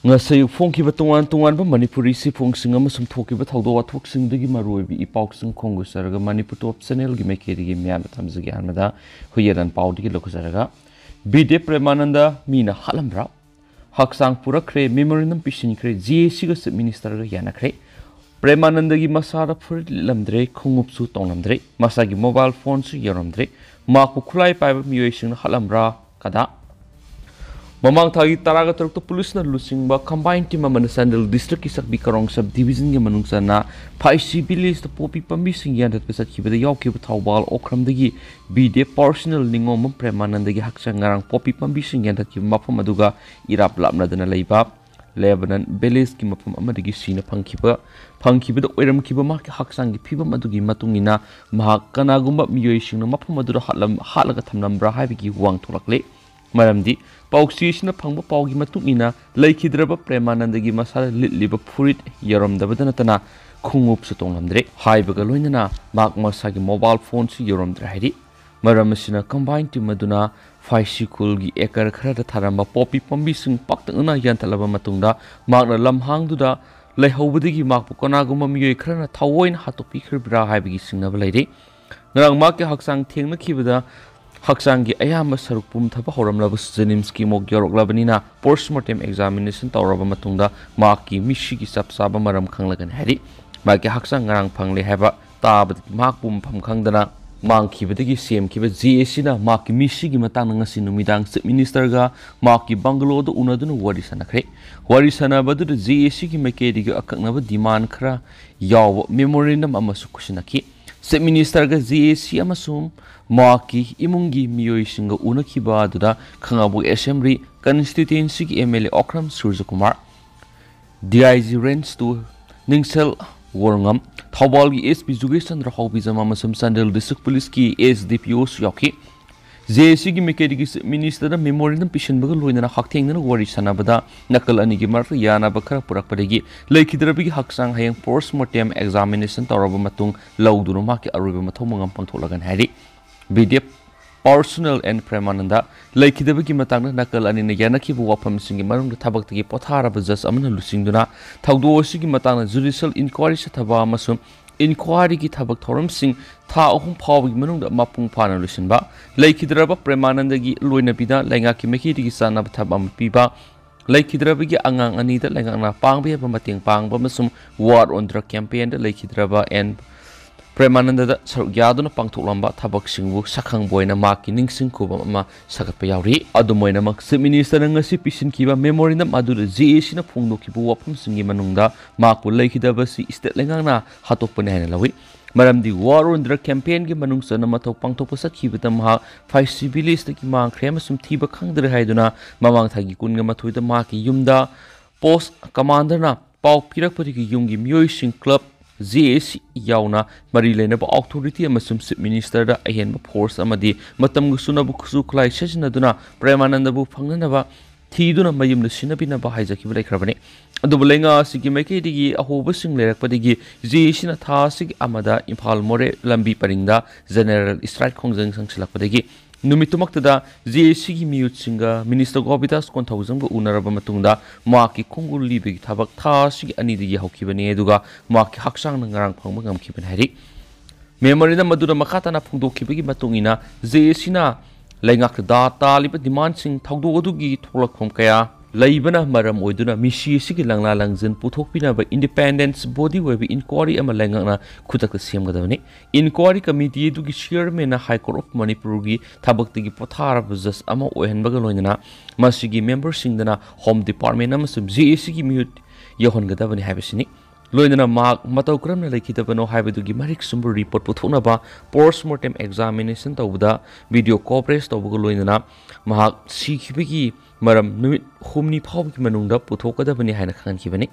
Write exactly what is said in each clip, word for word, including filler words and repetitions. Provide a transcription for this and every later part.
ꯉꯁꯤ ꯐꯣꯡꯈꯤꯕ ꯇꯣꯉꯥꯟ ꯇꯣꯉꯥꯟꯕ ꯃꯅꯤꯄꯨꯔꯤ ꯁꯤꯐꯣꯡꯁꯤꯡ ꯑꯃꯁꯨꯡ ꯊꯣꯛꯈꯤꯕ ꯊꯧꯗꯣꯛ ꯋꯥꯊꯣꯛꯁꯤꯡꯗꯨꯒꯤ ꯃꯔꯨꯑꯣꯏꯕ ꯏ ꯄꯥꯎꯁꯤꯡ ꯈꯣꯡꯒꯨꯠꯆꯔꯒ ꯃꯅꯤꯄꯨꯔ ꯇꯣꯞ ꯆꯦꯅꯦꯜꯒꯤ ꯃꯥꯏꯀꯩꯗꯒꯤ ꯃꯤꯌꯥꯝꯗ ꯊꯝꯖꯒꯦ꯫ ꯑꯍꯥꯟꯕꯗ ꯍꯨꯏꯌꯦꯟ ꯄꯥꯎꯗꯒꯤ ꯂꯧꯈꯠꯆꯔꯒ, ꯕꯤꯗꯦꯕ ꯄ꯭ꯔꯦꯃꯥꯅꯟꯗ ꯃꯤꯅ ꯍꯥꯠꯂꯝꯕ꯭ꯔꯥ? ꯍꯛꯆꯥꯡ ꯄꯨꯔꯛꯈ꯭ꯔꯦ, ꯃꯦꯃꯣꯔꯦꯟꯗꯝ ꯄꯤꯁꯤꯟꯈ꯭ꯔꯦ, ꯖꯦ ꯑꯦ ꯁꯤꯒ ꯆꯤꯐ ꯃꯤꯅꯤꯁꯇꯔꯒ ꯌꯥꯅꯈ꯭ꯔꯦ꯫ ꯄ꯭ꯔꯦꯃꯥꯅꯟꯗꯒꯤ ꯃꯁꯥꯗ ꯐꯨꯔꯤꯠ ꯂꯤꯠꯂꯝꯗ꯭ꯔꯦ, ꯈꯣꯡꯎꯞꯁꯨ ꯇꯣꯡꯂꯝꯗ꯭ꯔꯦ, ꯃꯁꯥꯒꯤ ꯃꯣꯕꯥꯏꯜ ꯐꯣꯟꯁꯨ ꯌꯧꯔꯝꯗ꯭ꯔꯦ꯫ ꯃꯍꯥꯛꯄꯨ ꯈꯨꯠꯂꯥꯏ ꯄꯥꯏꯕ ꯃꯤꯑꯣꯏꯁꯤꯡꯅ ꯍꯥꯠꯂꯝꯕ꯭ꯔꯥ? ꯀꯗꯥ? ꯃꯃꯥꯡ ꯊꯥꯒꯤ ꯇꯔꯥꯒ ꯇꯔꯨꯛꯇ ꯄꯨꯂꯤꯁꯅ ꯂꯨꯆꯤꯡꯕ ꯀꯝꯕꯥꯏꯟ ꯇꯤꯝ ꯑꯃꯅ ꯆꯥꯟꯗꯦꯜ ꯗꯤꯁꯇ꯭ꯔꯤꯛꯀꯤ ꯆꯥꯛꯄꯤ ꯀꯥꯔꯣꯡ ꯁꯕ ꯗꯤꯕꯤꯖꯟꯒꯤ ꯃꯅꯨꯡ ꯆꯟꯅ ꯐꯥꯏꯁꯤ ꯚꯤꯂꯦꯖꯇ ꯄꯣꯄꯤ ꯄꯥꯝꯕꯤꯁꯤꯡ ꯌꯥꯟꯊꯠꯄ ꯆꯠꯈꯤꯕꯗ ꯌꯥꯎꯈꯤꯕ ꯊꯧꯕꯥꯜ ꯑꯣꯀ꯭ꯔꯝꯗꯒꯤ ꯕꯤꯗꯦꯕ ꯄꯥꯔꯁꯅꯦꯜ ꯅꯤꯉꯣꯝꯕꯝ ꯄ꯭ꯔꯦꯃꯥꯅꯟꯗꯒꯤ ꯍꯛꯆꯥꯡ ꯉꯔꯥꯡ ꯄꯣꯄꯤ ꯄꯥꯝꯕꯤꯁꯤꯡ ꯌꯥꯟꯊꯠꯈꯤꯕ ꯃꯐꯝ ꯑꯗꯨꯒ ꯏꯔꯥꯞ ꯂꯥꯞꯅꯗꯅ ꯂꯩꯕ ꯂꯦꯕꯅꯟ ꯚꯤꯂꯦꯖꯀꯤ ꯃꯐꯝ ꯑꯃꯗꯒꯤ ꯁꯤꯅ ꯐꯪꯈꯤꯕ, ꯐꯪꯈꯤꯕꯗ ꯑꯣꯏꯔꯝꯈꯤꯕ ꯃꯍꯥꯛꯀꯤ ꯍꯛꯆꯥꯡꯒꯤ ꯐꯤꯕꯝ ꯑꯗꯨꯒꯤ ꯃꯇꯨꯡ ꯏꯟꯅ ꯃꯍꯥꯛ ꯀꯅꯥꯒꯨꯝꯕ ꯃꯤꯑꯣꯏꯁꯤꯡꯅ ꯃꯐꯝ ꯑꯗꯨꯗ ꯍꯥꯠꯂꯝ-, ꯍꯥꯠꯂꯒ ꯊꯝꯂꯝꯕ꯭ꯔꯥ ꯍꯥꯏꯕꯒꯤ ꯋꯥꯍꯪ ꯊꯣꯛꯂꯛꯂꯦ꯫ ꯃꯔꯝꯗꯤ ꯄꯥꯎꯆꯦꯁꯤꯅ ꯐꯪꯕ ꯄꯥꯎꯒꯤ ꯃꯇꯨꯡ ꯏꯟꯅ ꯂꯩꯈꯤꯗ꯭ꯔꯕ ꯄ꯭ꯔꯦꯃꯥꯅꯟꯗꯒꯤ ꯃꯁꯥꯗ ꯂꯤꯠꯂꯤꯕ ꯐꯨꯔꯤꯠ ꯌꯧꯔꯝꯗꯕꯗ ꯅꯠꯇꯅ ꯈꯣꯡꯎꯞꯁꯨ ꯇꯣꯡꯂꯝꯗ꯭ꯔꯦ꯫ ꯍꯥꯏꯕꯒ ꯂꯣꯏꯅꯅ ꯃꯍꯥꯛ ꯃꯁꯥꯒꯤ ꯃꯣꯕꯥꯏꯜ ꯐꯣꯟꯁꯨ ꯌꯧꯔꯝꯗ꯭ꯔꯦ ꯍꯥꯏꯔꯤ꯫ ꯃꯔꯝ ꯑꯁꯤꯅ ꯀꯝꯕꯥꯏꯟ ꯇꯤꯝ ꯑꯗꯨꯅ ꯐꯥꯏꯁꯤꯈꯨꯜꯒꯤ ꯑꯦꯀꯔ ꯈꯔꯗ ꯊꯥꯔꯝꯕ ꯄꯣꯄꯤ ꯄꯥꯝꯕꯤꯁꯤꯡ ꯄꯥꯛꯇꯛꯅꯅ ꯌꯥꯟꯊꯠꯂꯕ ꯃꯇꯨꯡꯗ ꯃꯍꯥꯛꯅ ꯂꯝꯍꯥꯡꯗꯨꯗ ꯂꯩꯍꯧꯕꯗꯒꯤ ꯃꯍꯥꯛꯄꯨ ꯀꯅꯥꯒꯨꯝꯕ ꯃꯤꯑꯣꯏ ꯈꯔꯅ ꯊꯑꯣꯏꯅ ꯍꯥꯠꯇꯣꯛꯄꯤꯈ꯭ꯔꯤꯕ꯭ꯔꯥ ꯍꯥꯏꯕꯒꯤ ꯆꯤꯡꯅꯕ ꯂꯩꯔꯤ꯫ ꯉꯔꯥꯡ ꯃꯍꯥꯛꯀꯤ ꯍꯛꯆꯥꯡ ꯊꯦꯡꯅꯈꯤꯕꯗ ꯍꯛꯆꯥꯡꯒꯤ ꯑꯌꯥꯝꯕ ꯁꯔꯨꯛ ꯄꯨꯝꯊꯕ ꯍꯧꯔꯝꯂꯕꯁꯨ ꯖꯦꯅꯤꯝꯁꯀꯤ ꯃꯣꯛ ꯌꯧꯔꯛꯂꯕꯅꯤꯅ ꯄꯣꯁꯃꯣꯔꯇꯦꯝ ꯑꯦꯛꯖꯥꯃꯤꯅꯦꯁꯟ ꯇꯧꯔꯕ ꯃꯇꯨꯡꯗ ꯃꯍꯥꯛꯀꯤ ꯃꯤꯁꯤꯒꯤ ꯆꯞ ꯆꯥꯕ ꯃꯔꯝ ꯈꯪꯂꯒꯅꯤ ꯍꯥꯏꯔꯤ꯫ ꯃꯍꯥꯛꯀꯤ ꯍꯛꯆꯥꯡ ꯉꯔꯥꯡ ꯐꯪꯂꯦ ꯍꯥꯏꯕ ꯇꯥꯕꯗꯒꯤ ꯃꯍꯥꯛꯄꯨ ꯃꯐꯝ ꯈꯪꯗꯅ ꯃꯥꯡꯈꯤꯕꯗꯒꯤ ꯁꯦꯝꯈꯤꯕ ꯖꯦ ꯑꯦ ꯁꯤꯅ ꯃꯍꯥꯛꯀꯤ ꯃꯤꯁꯤꯒꯤ ꯃꯇꯥꯡꯗ ꯉꯁꯤ ꯅꯨꯃꯤꯗꯥꯡ ꯆꯤꯐ ꯃꯤꯅꯤꯁꯇꯔꯒ ꯃꯍꯥꯛꯀꯤ ꯕꯪꯒꯂꯣꯗ ꯎꯅꯗꯨꯅ ꯋꯥꯔꯤ ꯁꯥꯟꯅꯈ꯭ꯔꯦ꯫ ꯋꯥꯔꯤ ꯁꯥꯟꯅꯕ ꯑꯗꯨꯗ ꯖꯦ ꯑꯦ ꯁꯤꯒꯤ ꯃꯥꯏꯀꯩꯗꯒꯤ ꯑꯀꯛꯅꯕ ꯗꯤꯃꯥꯟ ꯈꯔ ꯌꯥꯎꯕ ꯃꯦꯃꯣꯔꯦꯟꯗꯝ ꯑꯃꯁꯨ ꯈꯨꯠꯁꯤꯟꯅꯈꯤ꯫ ꯆꯤꯐ ꯃꯤꯅꯤꯁꯇꯔꯒ ꯖꯦ ꯑꯦ ꯁꯤ ꯑꯃꯁꯨꯡ ꯃꯍꯥꯛꯀꯤ ꯏꯃꯨꯡꯒꯤ ꯃꯤꯑꯣꯏꯁꯤꯡꯒ ꯎꯅꯈꯤꯕ ꯑꯗꯨꯗ ꯈꯥꯉꯕꯣꯛ ꯑꯦꯁꯦꯝꯕ꯭ꯂꯤ ꯀꯟꯁꯇꯤꯇ꯭ꯋꯦꯟꯁꯤꯒꯤ M L A Okram Surajkumar, D I G range two Ningshel Worngam, ꯊꯧꯕꯥꯜꯒꯤ ꯑꯦꯁ ꯄꯤ ꯖꯨꯒꯦꯁ ꯆꯟꯗ꯭ꯔ ꯍꯥꯎꯕꯤꯖꯝ ꯑꯃꯁꯨꯡ ꯆꯥꯟꯗꯦꯜ ꯗꯤꯁꯇ꯭ꯔꯤꯛ ꯄꯨꯂꯤꯁꯀꯤ ꯑꯦꯁ ꯗꯤ ꯄꯤ ꯑꯣꯁꯨ ꯌꯥꯎꯈꯤ꯫ ꯖꯦ ꯑꯦ ꯁꯤꯒꯤ ꯃꯥꯏꯀꯩꯗꯒꯤ ꯆꯤꯐ ꯃꯤꯅꯤꯁꯇꯔꯗ ꯃꯦꯃꯣꯔꯦꯟꯗꯝ ꯄꯤꯁꯤꯟꯕꯒ ꯂꯣꯏꯅꯅ ꯍꯛꯊꯦꯡꯅꯅ ꯋꯥꯔꯤ ꯁꯥꯟꯅꯕꯗ ꯅꯥꯀꯜ ꯑꯅꯤꯒꯤ ꯃꯔꯛꯇ ꯌꯥꯅꯕ ꯈꯔ ꯄꯨꯔꯛꯄꯗꯒꯤ ꯂꯩꯈꯤꯗ꯭ꯔꯕꯒꯤ ꯍꯛꯆꯥꯡ ꯍꯌꯦꯡ ꯄꯣꯁꯃꯣꯔꯇꯦꯝ ꯑꯦꯛꯖꯥꯃꯤꯅꯦꯁꯟ ꯇꯧꯔꯕ ꯃꯇꯨꯡ ꯂꯧꯗꯨꯅ ꯃꯍꯥꯛꯀꯤ ꯑꯔꯣꯏꯕ ꯃꯊꯧ ꯃꯉꯝ ꯄꯥꯡꯊꯣꯛꯂꯒꯅꯤ ꯍꯥꯏꯔꯤ꯫ ꯕꯤꯗꯦꯕ Personal and Premananda ꯂꯩꯈꯤꯗꯕꯒꯤ ꯃꯇꯥꯡꯗ ꯅꯥꯀꯜ ꯑꯅꯤꯅ ꯌꯥꯅꯈꯤꯕ ꯋꯥꯐꯝꯁꯤꯡꯒꯤ ꯃꯅꯨꯡꯗ ꯊꯕꯛꯇꯒꯤ ꯄꯣꯊꯥꯔꯕ ꯖꯖ ꯑꯃꯅ ꯂꯨꯆꯤꯡꯗꯨꯅ ꯊꯧꯗꯣꯛ ꯑꯁꯤꯒꯤ ꯃꯇꯥꯡꯗ judicial inquiry ꯆꯠꯊꯕ ꯑꯃꯁꯨꯡ inquiryꯒꯤ ꯊꯕꯛ ꯊꯧꯔꯝꯁꯤꯡ ꯊꯥ ꯑꯍꯨꯝ ꯐꯥꯎꯕꯒꯤ ꯃꯅꯨꯡꯗ ꯃꯄꯨꯡ ꯐꯥꯅ ꯂꯣꯏꯁꯤꯟꯕ, ꯂꯩꯈꯤꯗ꯭ꯔꯕ ꯄ꯭ꯔꯦꯃꯥꯅꯟꯗꯒꯤ ꯂꯣꯏꯅꯕꯤꯗ ꯂꯩꯉꯥꯛꯀꯤ ꯃꯥꯏꯀꯩꯗꯒꯤ ꯆꯥꯅꯕ ꯊꯕꯛ ꯑꯃ ꯄꯤꯕ, ꯂꯩꯈꯤꯗ꯭ꯔꯕꯒꯤ ꯑꯉꯥꯡ ꯑꯅꯤꯗ ꯂꯩꯉꯥꯛꯅ ꯄꯥꯡꯕ ꯌꯥꯕ ꯃꯇꯦꯡ ꯄꯥꯡꯕ ꯑꯃꯁꯨꯡ War on Drug campaignꯗ ꯂꯩꯈꯤꯗ꯭ꯔꯕ ꯑꯦꯟ ꯄ꯭ꯔꯦꯃꯥꯅꯟꯗꯗ ꯁꯔꯨꯛ ꯌꯥꯗꯨꯅ ꯄꯥꯡꯊꯣꯛꯂꯝꯕ ꯊꯕꯛꯁꯤꯡꯕꯨ ꯁꯛꯈꯪꯕ ꯑꯣꯏꯅ ꯃꯍꯥꯛꯀꯤ ꯅꯤꯡꯁꯤꯡ ꯈꯨꯕꯝ ꯑꯃ ꯁꯥꯒꯠꯄ ꯌꯥꯎꯔꯤ꯫ ꯑꯗꯨꯝ ꯑꯣꯏꯅꯃꯛ, Chief Ministerꯅ ꯉꯁꯤ ꯄꯤꯁꯤꯟꯈꯤꯕ memorandum ꯑꯗꯨꯗ JACꯅ ꯐꯣꯡꯗꯣꯛꯈꯤꯕ ꯋꯥꯐꯝꯁꯤꯡꯒꯤ ꯃꯅꯨꯡꯗ ꯃꯍꯥꯛꯄꯨ ꯂꯩꯈꯤꯗꯕꯁꯤ state ꯂꯩꯉꯥꯛꯅ ꯍꯥꯠꯇꯣꯛꯄꯅꯤ ꯍꯥꯏꯅ ꯂꯧꯏ꯫ ꯃꯔꯝꯗꯤ War on Drug campaignꯒꯤ ꯃꯅꯨꯡ ꯆꯟꯅ ꯃꯊꯧ ꯄꯥꯡꯊꯣꯛꯄ ꯆꯠꯈꯤꯕꯗ ꯃꯍꯥꯛ ꯐꯥꯏꯁꯤ village ꯇꯒꯤ ꯃꯥꯡꯈ꯭ꯔꯦ ꯑꯃꯁꯨꯡ ꯊꯤꯕ ꯈꯪꯗ꯭ꯔꯦ ꯍꯥꯏꯗꯨꯅ ꯃꯃꯥꯡ ꯊꯥꯒꯤ ꯀꯨꯟꯒ ꯃꯥꯊꯣꯏꯗ ꯃꯍꯥꯛꯀꯤ ꯌꯨꯝꯗ post commanderꯅ ꯄꯥꯎ ꯄꯤꯔꯛꯄꯗꯒꯤ ꯌꯨꯝꯒꯤ ꯃꯤꯑꯣꯏꯁꯤꯡ, club, JAC ꯌꯥꯎꯅ ꯃꯔꯤ ꯂꯩꯅꯕ authority ꯑꯃꯁꯨꯡ Chief Ministerꯗ ꯑꯍꯦꯟꯕ force ꯑꯃꯗꯤ ꯃꯇꯝꯒ ꯆꯨꯅꯕ ꯈꯨꯠꯁꯨ ꯈꯨꯠꯂꯥꯏ ꯁꯤꯖꯤꯟꯅꯗꯨꯅ ꯄ꯭ꯔꯦꯃꯥꯅꯟꯗꯕꯨ ꯐꯪꯅꯅꯕ ꯊꯤꯗꯨꯅ ꯃꯌꯨꯝꯗ ꯁꯤꯟꯅꯕꯤꯅꯕ ꯍꯥꯏꯖꯈꯤꯕ ꯂꯩꯈ꯭ꯔꯕꯅꯤ꯫ ꯑꯗꯨꯕꯨ ꯂꯩꯉꯥꯛ ꯑꯁꯤꯒꯤ ꯃꯥꯏꯀꯩꯗꯒꯤ ꯑꯍꯣꯕꯁꯤꯡ ꯂꯩꯔꯛꯄꯗꯒꯤ JACꯅ ꯊꯥ ꯑꯁꯤꯒꯤ ꯑꯃꯗ ꯏꯝꯐꯥꯜ ꯃꯣꯔꯦ ꯂꯝꯕꯤ ꯄꯔꯤꯡꯗ general strike ꯈꯣꯡꯖꯪ ꯆꯪꯁꯤꯜꯂꯛꯄꯗꯒꯤ ꯅꯨꯃꯤꯠꯇꯨꯃꯛꯇꯗ JACꯒꯤ ꯃꯤꯍꯨꯠꯁꯤꯡꯒ Minister ꯒꯣꯕꯤꯟꯗꯥꯁ ꯀꯣꯟꯊꯧꯖꯝꯒ ꯎꯅꯔꯕ ꯃꯇꯨꯡꯗ ꯃꯍꯥꯛꯀꯤ ꯈꯣꯡꯒꯨꯜ ꯂꯤꯕꯒꯤ ꯊꯕꯛ ꯊꯥ ꯑꯁꯤꯒꯤ ꯑꯅꯤꯗꯒꯤ ꯍꯧꯈꯤꯕꯅꯤ, ꯑꯗꯨꯒ ꯃꯍꯥꯛꯀꯤ ꯍꯛꯆꯥꯡꯅ ꯉꯔꯥꯡ ꯐꯪꯕ ꯉꯝꯈꯤꯕꯅꯤ ꯍꯥꯏꯔꯤ꯫ Memorandum ꯑꯗꯨꯗ ꯃꯈꯥ ꯇꯥꯅ ꯐꯣꯡꯗꯣꯛꯈꯤꯕꯒꯤ ꯃꯇꯨꯡ ꯏꯟꯅ, JACꯅ ꯂꯩꯉꯥꯛꯇ ꯇꯥꯜꯂꯤꯕ demandꯁꯤꯡ, ꯊꯧꯗꯣꯛ ꯑꯗꯨꯒꯤ ꯊꯣꯛꯂꯛꯐꯝ ꯀꯌꯥ ꯂꯩꯕꯅ ꯃꯔꯝ ꯑꯣꯏꯗꯨꯅ ꯃꯤꯁꯤ ꯑꯁꯤꯒꯤ ꯂꯪꯂꯥ ꯂꯪꯖꯤꯟ ꯄꯨꯊꯣꯛꯄꯤꯅꯕ independent body ꯑꯣꯏꯕ inquiry ꯑꯃ ꯂꯩꯉꯥꯛꯅ ꯈꯨꯗꯛꯇ ꯁꯦꯝꯒꯗꯕꯅꯤ꯫ Inquiry committee ꯑꯗꯨꯒꯤ chairmanꯅ High Court of ꯃꯅꯤꯄꯨꯔꯒꯤ ꯊꯕꯛꯇꯒꯤ ꯄꯣꯊꯥꯔꯕ ꯖꯖ ꯑꯃ ꯑꯣꯏꯍꯟꯕꯒ ꯂꯣꯏꯅꯅ ꯃꯁꯤꯒꯤ memberꯁꯤꯡꯗꯅ Home Department ꯑꯃꯁꯨꯡ JACꯒꯤ ꯃꯤꯍꯨꯠ ꯌꯧꯍꯟꯒꯗꯕꯅꯤ ꯍꯥꯏꯕꯁꯤꯅꯤ꯫ ꯂꯣꯏꯅꯅ ꯃꯍꯥꯛ ꯃꯇꯧ ꯀꯔꯝꯅ ꯂꯩꯈꯤꯗꯕꯅꯣ ꯍꯥꯏꯕꯗꯨꯒꯤ ꯃꯔꯤꯛ ꯆꯨꯝꯕ report ꯄꯨꯊꯣꯛꯅꯕ post mortem examination ꯇꯧꯕꯗ video coverage ꯇꯧꯕꯒ ꯂꯣꯏꯅꯅ ꯃꯍꯥꯛ ꯁꯤꯈꯤꯕꯒꯤ ꯃꯔꯝ ꯅꯨꯃꯤꯠ ꯍꯨꯝꯅꯤ ꯐꯥꯎꯕꯒꯤ ꯃꯅꯨꯡꯗ ꯄꯨꯊꯣꯛꯀꯗꯕꯅꯤ ꯍꯥꯏꯅ ꯈꯪꯍꯟꯈꯤꯕꯅꯤ꯫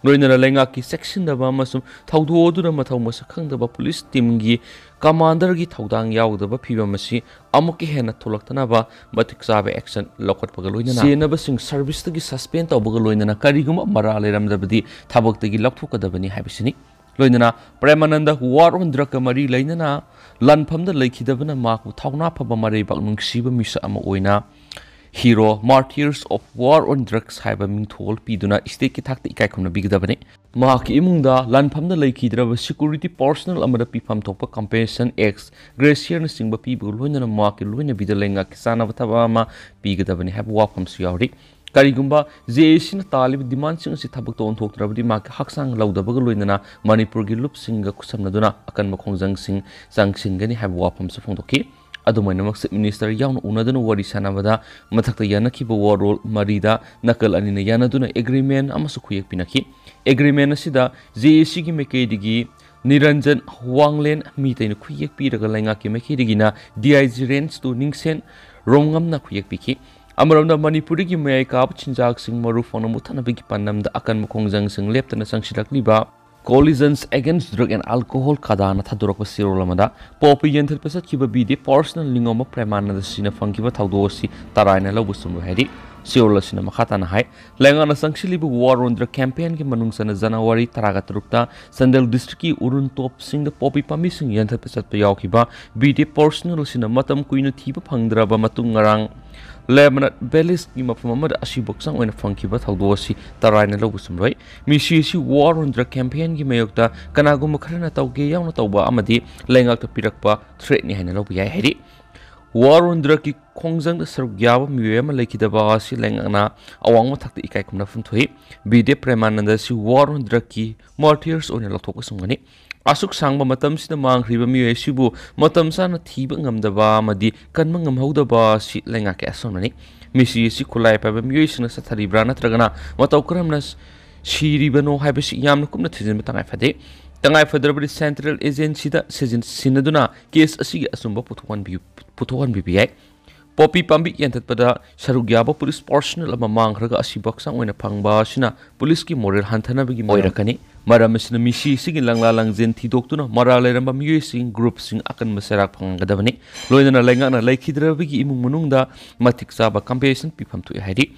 ꯂꯣꯏꯅꯅ ꯂꯩꯉꯥꯛꯀꯤ ꯆꯦꯛꯁꯤꯟꯗꯕ ꯑꯃꯁꯨꯡ ꯊꯧꯗꯣꯛ ꯑꯗꯨꯗ ꯃꯊꯧ ꯃꯁꯛ ꯈꯪꯗꯕ police teamꯒꯤ commanderꯒꯤ ꯊꯧꯗꯥꯡ ꯌꯥꯎꯗꯕ ꯐꯤꯚꯝ ꯑꯁꯤ ꯑꯃꯨꯛꯀ ꯍꯦꯟꯅ ꯊꯣꯛꯂꯛꯇꯅꯕ ꯃꯇꯤꯛ ꯆꯥꯕ action ꯂꯧꯈꯠꯄꯒ ꯂꯣꯏꯅꯅ ꯆꯦꯟꯅꯕꯁꯤꯡ serviceꯇꯒꯤ suspend ꯇꯧꯕꯒ ꯂꯣꯏꯅꯅ ꯀꯔꯤꯒꯨꯝꯕ ꯃꯔꯥꯜ ꯂꯩꯔꯝꯗꯕꯗꯤ ꯊꯕꯛꯇꯒꯤ ꯂꯧꯊꯣꯛꯀꯗꯕꯅꯤ ꯍꯥꯏꯕꯁꯤꯅꯤ꯫ ꯂꯣꯏꯅꯅ ꯄ꯭ꯔꯦꯃꯥꯅꯟꯗ war on drugꯀ ꯃꯔꯤ ꯂꯩꯅꯅ ꯂꯥꯟꯐꯝꯗ ꯂꯩꯈꯤꯗꯕꯅ ꯃꯍꯥꯛꯄꯨ ꯊꯧꯅꯥ ꯐꯕ ꯃꯔꯩꯕꯥꯛ ꯅꯨꯡꯁꯤꯕ ꯃꯤꯁꯛ ꯑꯃ ꯑꯣꯏꯅ hero, Martyrs of War on Drugs ꯍꯥꯏꯕ ꯃꯤꯡꯊꯣꯜ ꯄꯤꯗꯨꯅ stateꯀꯤ ꯊꯥꯛꯇ ꯏꯀꯥꯏ ꯈꯨꯝꯅꯕꯤꯒꯗꯕꯅꯤ꯫ ꯃꯍꯥꯛꯀꯤ ꯏꯃꯨꯡꯗ ꯂꯥꯟꯐꯝꯗ ꯂꯩꯈꯤꯗ꯭ꯔꯕ security personnel ꯑꯃꯗ ꯄꯤꯐꯝ ꯊꯣꯛꯄ compensation, ex gratia ꯅꯆꯤꯡꯕ ꯄꯤꯕꯒ ꯂꯣꯏꯅꯅ ꯃꯍꯥꯛꯀꯤ ꯂꯣꯏꯅꯕꯤꯗ ꯂꯩꯉꯥꯛꯀꯤ ꯆꯥꯅꯕ ꯊꯕꯛ ꯑꯃ ꯄꯤꯒꯗꯕꯅꯤ ꯍꯥꯏꯕ ꯋꯥꯐꯝꯁꯨ ꯌꯥꯎꯔꯤ꯫ ꯀꯔꯤꯒꯨꯝꯕ JACꯅ ꯇꯥꯜꯂꯤꯕ demandꯁꯤꯡ ꯑꯁꯤ ꯊꯕꯛꯇ ꯑꯣꯟꯊꯣꯛꯇ꯭ꯔꯕꯗꯤ ꯃꯍꯥꯛꯀꯤ ꯍꯛꯆꯥꯡ ꯂꯧꯗꯕꯒ ꯂꯣꯏꯅꯅ ꯃꯅꯤꯄꯨꯔꯒꯤ ꯂꯨꯞꯁꯤꯡꯒ ꯈꯨꯠꯁꯝꯅꯗꯨꯅ ꯑꯀꯟꯕ ꯈꯣꯡꯖꯪꯁꯤꯡ ꯆꯪꯁꯤꯟꯒꯅꯤ ꯍꯥꯏꯕ ꯋꯥꯐꯝꯁꯨ ꯐꯣꯡꯗꯣꯛꯈꯤ꯫ ꯑꯗꯨꯃꯥꯏꯅꯃꯛ Chief Minister ꯌꯥꯎꯅ ꯎꯅꯗꯨꯅ ꯋꯥꯔꯤ ꯁꯥꯟꯅꯕꯗ ꯃꯊꯛꯇ ꯌꯥꯅꯈꯤꯕ ꯋꯥꯔꯣꯜ ꯃꯔꯤꯗ ꯅꯥꯀꯜ ꯑꯅꯤꯅ ꯌꯥꯅꯗꯨꯅ agreement ꯑꯃꯁꯨ ꯈꯨꯌꯦꯛ ꯄꯤꯅꯈꯤ꯫ Agreement ꯑꯁꯤꯗ JACꯒꯤ ꯃꯥꯏꯀꯩꯗꯒꯤ ꯅꯤꯔꯟꯖꯟ ꯋꯥꯡꯂꯦꯟ ꯃꯤꯇꯩꯅ ꯈꯨꯌꯦꯛ ꯄꯤꯔꯒ ꯂꯩꯉꯥꯛꯀꯤ ꯃꯥꯏꯀꯩꯗꯒꯤꯅ DIG Range two ꯅꯤꯡꯁꯦꯟ ꯔꯣꯡꯉꯝꯅ ꯈꯨꯌꯦꯛ ꯄꯤꯈꯤ꯫ ꯑꯃꯔꯣꯝꯗ ꯃꯅꯤꯄꯨꯔꯗꯒꯤ ꯃꯌꯥꯏ ꯀꯥꯕ ꯆꯤꯟꯖꯥꯛꯁꯤꯡ ꯃꯔꯨ ꯐꯪꯅ ꯃꯨꯠꯊꯠꯅꯕꯒꯤ ꯄꯥꯟꯗꯝꯗ ꯑꯀꯟꯕ ꯈꯣꯡꯖꯪꯁꯤꯡ ꯂꯦꯞꯇꯅ ꯆꯪꯁꯤꯜꯂꯛꯂꯤꯕ Coalitions Against Drug and Alcohol, ꯀꯗꯥꯅ ꯊꯥꯗꯣꯔꯛꯄ ꯆꯦꯔꯣꯜ ꯑꯃꯗ ꯄꯣꯄꯤ ꯌꯦꯟꯊꯠꯄ ꯆꯠꯈꯤꯕ BDF personnel ꯅꯤꯉꯣꯝꯕ ꯄ꯭ꯔꯦꯃꯥꯅꯟꯗ ꯁꯤꯅ ꯐꯪꯈꯤꯕ ꯊꯧꯗꯣꯛ ꯑꯁꯤ ꯇꯔꯥꯏꯅ ꯂꯧꯕ ꯆꯨꯝꯂꯣꯏ ꯍꯥꯏꯔꯤ꯫ ꯆꯦꯔꯣꯜ ꯑꯁꯤꯅ ꯃꯈꯥ ꯇꯥꯅ ꯍꯥꯏ, ꯂꯩꯉꯥꯛꯅ ꯆꯪꯁꯤꯜꯂꯤꯕ war on drug campaignꯒꯤ ꯃꯅꯨꯡ ꯆꯟꯅ ꯖꯅꯋꯥꯔꯤ ꯇꯔꯥꯒ ꯇꯔꯨꯛꯇ ꯆꯥꯟꯗꯦꯜ districtꯀꯤ ꯎꯔꯨꯟ ꯇꯣꯞꯁꯤꯡꯗ ꯄꯣꯄꯤ ꯄꯥꯝꯕꯤꯁꯤꯡ ꯌꯦꯟꯊꯠꯄ ꯆꯠꯄ ꯌꯥꯎꯈꯤꯕ BDF personnel ꯑꯁꯤꯅ ꯃꯇꯝ ꯀꯨꯏꯅ ꯊꯤꯕ ꯐꯪꯗ꯭ꯔꯕ ꯃꯇꯨꯡ ꯉꯔꯥꯡ ꯂꯦꯕꯅꯠ ꯚꯦꯂꯤꯁꯀꯤ ꯃꯐꯝ ꯑꯃꯗ ꯑꯁꯤꯕ ꯍꯛꯆꯥꯡ ꯑꯣꯏꯅ ꯐꯪꯈꯤꯕ ꯊꯧꯗꯣꯛ ꯑꯁꯤ ꯇꯔꯥꯏꯅ ꯂꯧꯕ ꯆꯨꯝꯂꯣꯏ꯫ ꯃꯤꯁꯤ ꯑꯁꯤ war on drug campaignꯒꯤ ꯃꯥꯌꯣꯛꯇ ꯀꯅꯥꯒꯨꯝꯕ ꯈꯔꯅ ꯇꯧꯒꯦ ꯌꯥꯎꯅ ꯇꯧꯕ ꯑꯃꯗꯤ ꯂꯩꯉꯥꯛꯇ ꯄꯤꯔꯛꯄ threatꯅꯤ ꯍꯥꯏꯅ ꯂꯧꯕ ꯌꯥꯏ ꯍꯥꯏꯔꯤ꯫ War on drugꯀꯤ ꯈꯣꯡꯖꯪꯗ ꯁꯔꯨꯛ ꯌꯥꯕ ꯃꯤꯑꯣꯏ ꯑꯃ ꯂꯩꯈꯤꯗꯕ ꯑꯁꯤ ꯂꯩꯉꯥꯛꯅ ꯑꯋꯥꯡꯕ ꯃꯊꯛꯇ ꯏꯀꯥꯏ ꯈꯨꯝꯅꯐꯝ ꯊꯣꯛꯏ꯫ BDF ꯄ꯭ꯔꯦꯃꯥꯅꯟꯗ ꯑꯁꯤ war on drugꯀꯤ martyrs ꯑꯣꯏꯅ ꯂꯧꯊꯣꯛꯄ ꯆꯨꯝꯒꯅꯤ꯫ ꯑꯁꯨꯛ ꯁꯥꯡꯕ ꯃꯇꯝꯁꯤꯗ ꯃꯥꯡꯈ꯭ꯔꯤꯕ ꯃꯤꯑꯣꯏ ꯑꯁꯤꯕꯨ ꯃꯇꯝ ꯆꯥꯅ ꯊꯤꯕ ꯉꯝꯗꯕ ꯑꯃꯗꯤ ꯀꯟꯕ ꯉꯝꯍꯧꯗꯕ ꯑꯁꯤ ꯂꯩꯉꯥꯛꯀꯤ ꯑꯁꯣꯟꯕꯅꯤ꯫ ꯃꯤꯁꯤ ꯑꯁꯤ ꯈꯨꯠꯂꯥꯏ ꯄꯥꯏꯕ ꯃꯤꯑꯣꯏꯁꯤꯡꯅ ꯆꯠꯊꯔꯤꯕ꯭ꯔꯥ ꯅꯠꯇ꯭ꯔꯒꯅ ꯃꯇꯧ ꯀꯔꯝꯅ ꯁꯤꯔꯤꯕꯅꯣ ꯍꯥꯏꯕꯁꯤ ꯌꯥꯝꯅ ꯀꯨꯞꯅ ꯊꯤꯖꯤꯟꯕ ꯇꯉꯥꯏ ꯐꯗꯦ꯫ ꯇꯉꯥꯏ ꯐꯗ꯭ꯔꯕꯗꯤ central agencyꯗ ꯁꯤꯖꯤꯟ-, ꯁꯤꯟꯅꯗꯨꯅ case ꯑꯁꯤꯒꯤ ꯑꯆꯨꯝꯕ ꯄꯨꯊꯣꯛꯍꯟꯕꯤꯌꯨ-, ꯄꯨꯊꯣꯛꯍꯟꯕꯤꯕ ꯌꯥꯏ꯫ ꯄꯣꯄꯤ ꯄꯥꯝꯕꯤ ꯌꯥꯟꯊꯠꯄꯗ ꯁꯔꯨꯛ ꯌꯥꯕ police personnel ꯑꯃ ꯃꯥꯡꯈ꯭ꯔꯒ ꯑꯁꯤꯕ ꯍꯛꯆꯥꯡ ꯑꯣꯏꯅ ꯐꯪꯕ ꯑꯁꯤꯅ policeꯀꯤ morale ꯍꯟꯊꯅꯕꯒꯤ ꯃꯔꯝ ꯑꯣꯏꯔꯛꯀꯅꯤ꯫ ꯃꯔꯝ ꯑꯁꯤꯅ ꯃꯤꯁꯤ ꯑꯁꯤꯒꯤ ꯂꯪꯂꯥ ꯂꯪꯖꯦꯟ ꯊꯤꯗꯣꯛꯇꯨꯅ ꯃꯔꯥꯜ ꯂꯩꯔꯝꯕ ꯃꯤꯑꯣꯏꯁꯤꯡ, groupꯁꯤꯡ ꯑꯀꯟꯕ ꯆꯩꯔꯥꯛ ꯐꯪꯍꯟꯒꯗꯕꯅꯤ꯫ ꯂꯣꯏꯅꯅ ꯂꯩꯉꯥꯛꯅ ꯂꯩꯈꯤꯗ꯭ꯔꯕꯒꯤ ꯏꯃꯨꯡ ꯃꯅꯨꯡꯗ ꯃꯇꯤꯛ ꯆꯥꯕ compensation ꯄꯤꯐꯝ ꯊꯣꯛꯏ ꯍꯥꯏꯔꯤ꯫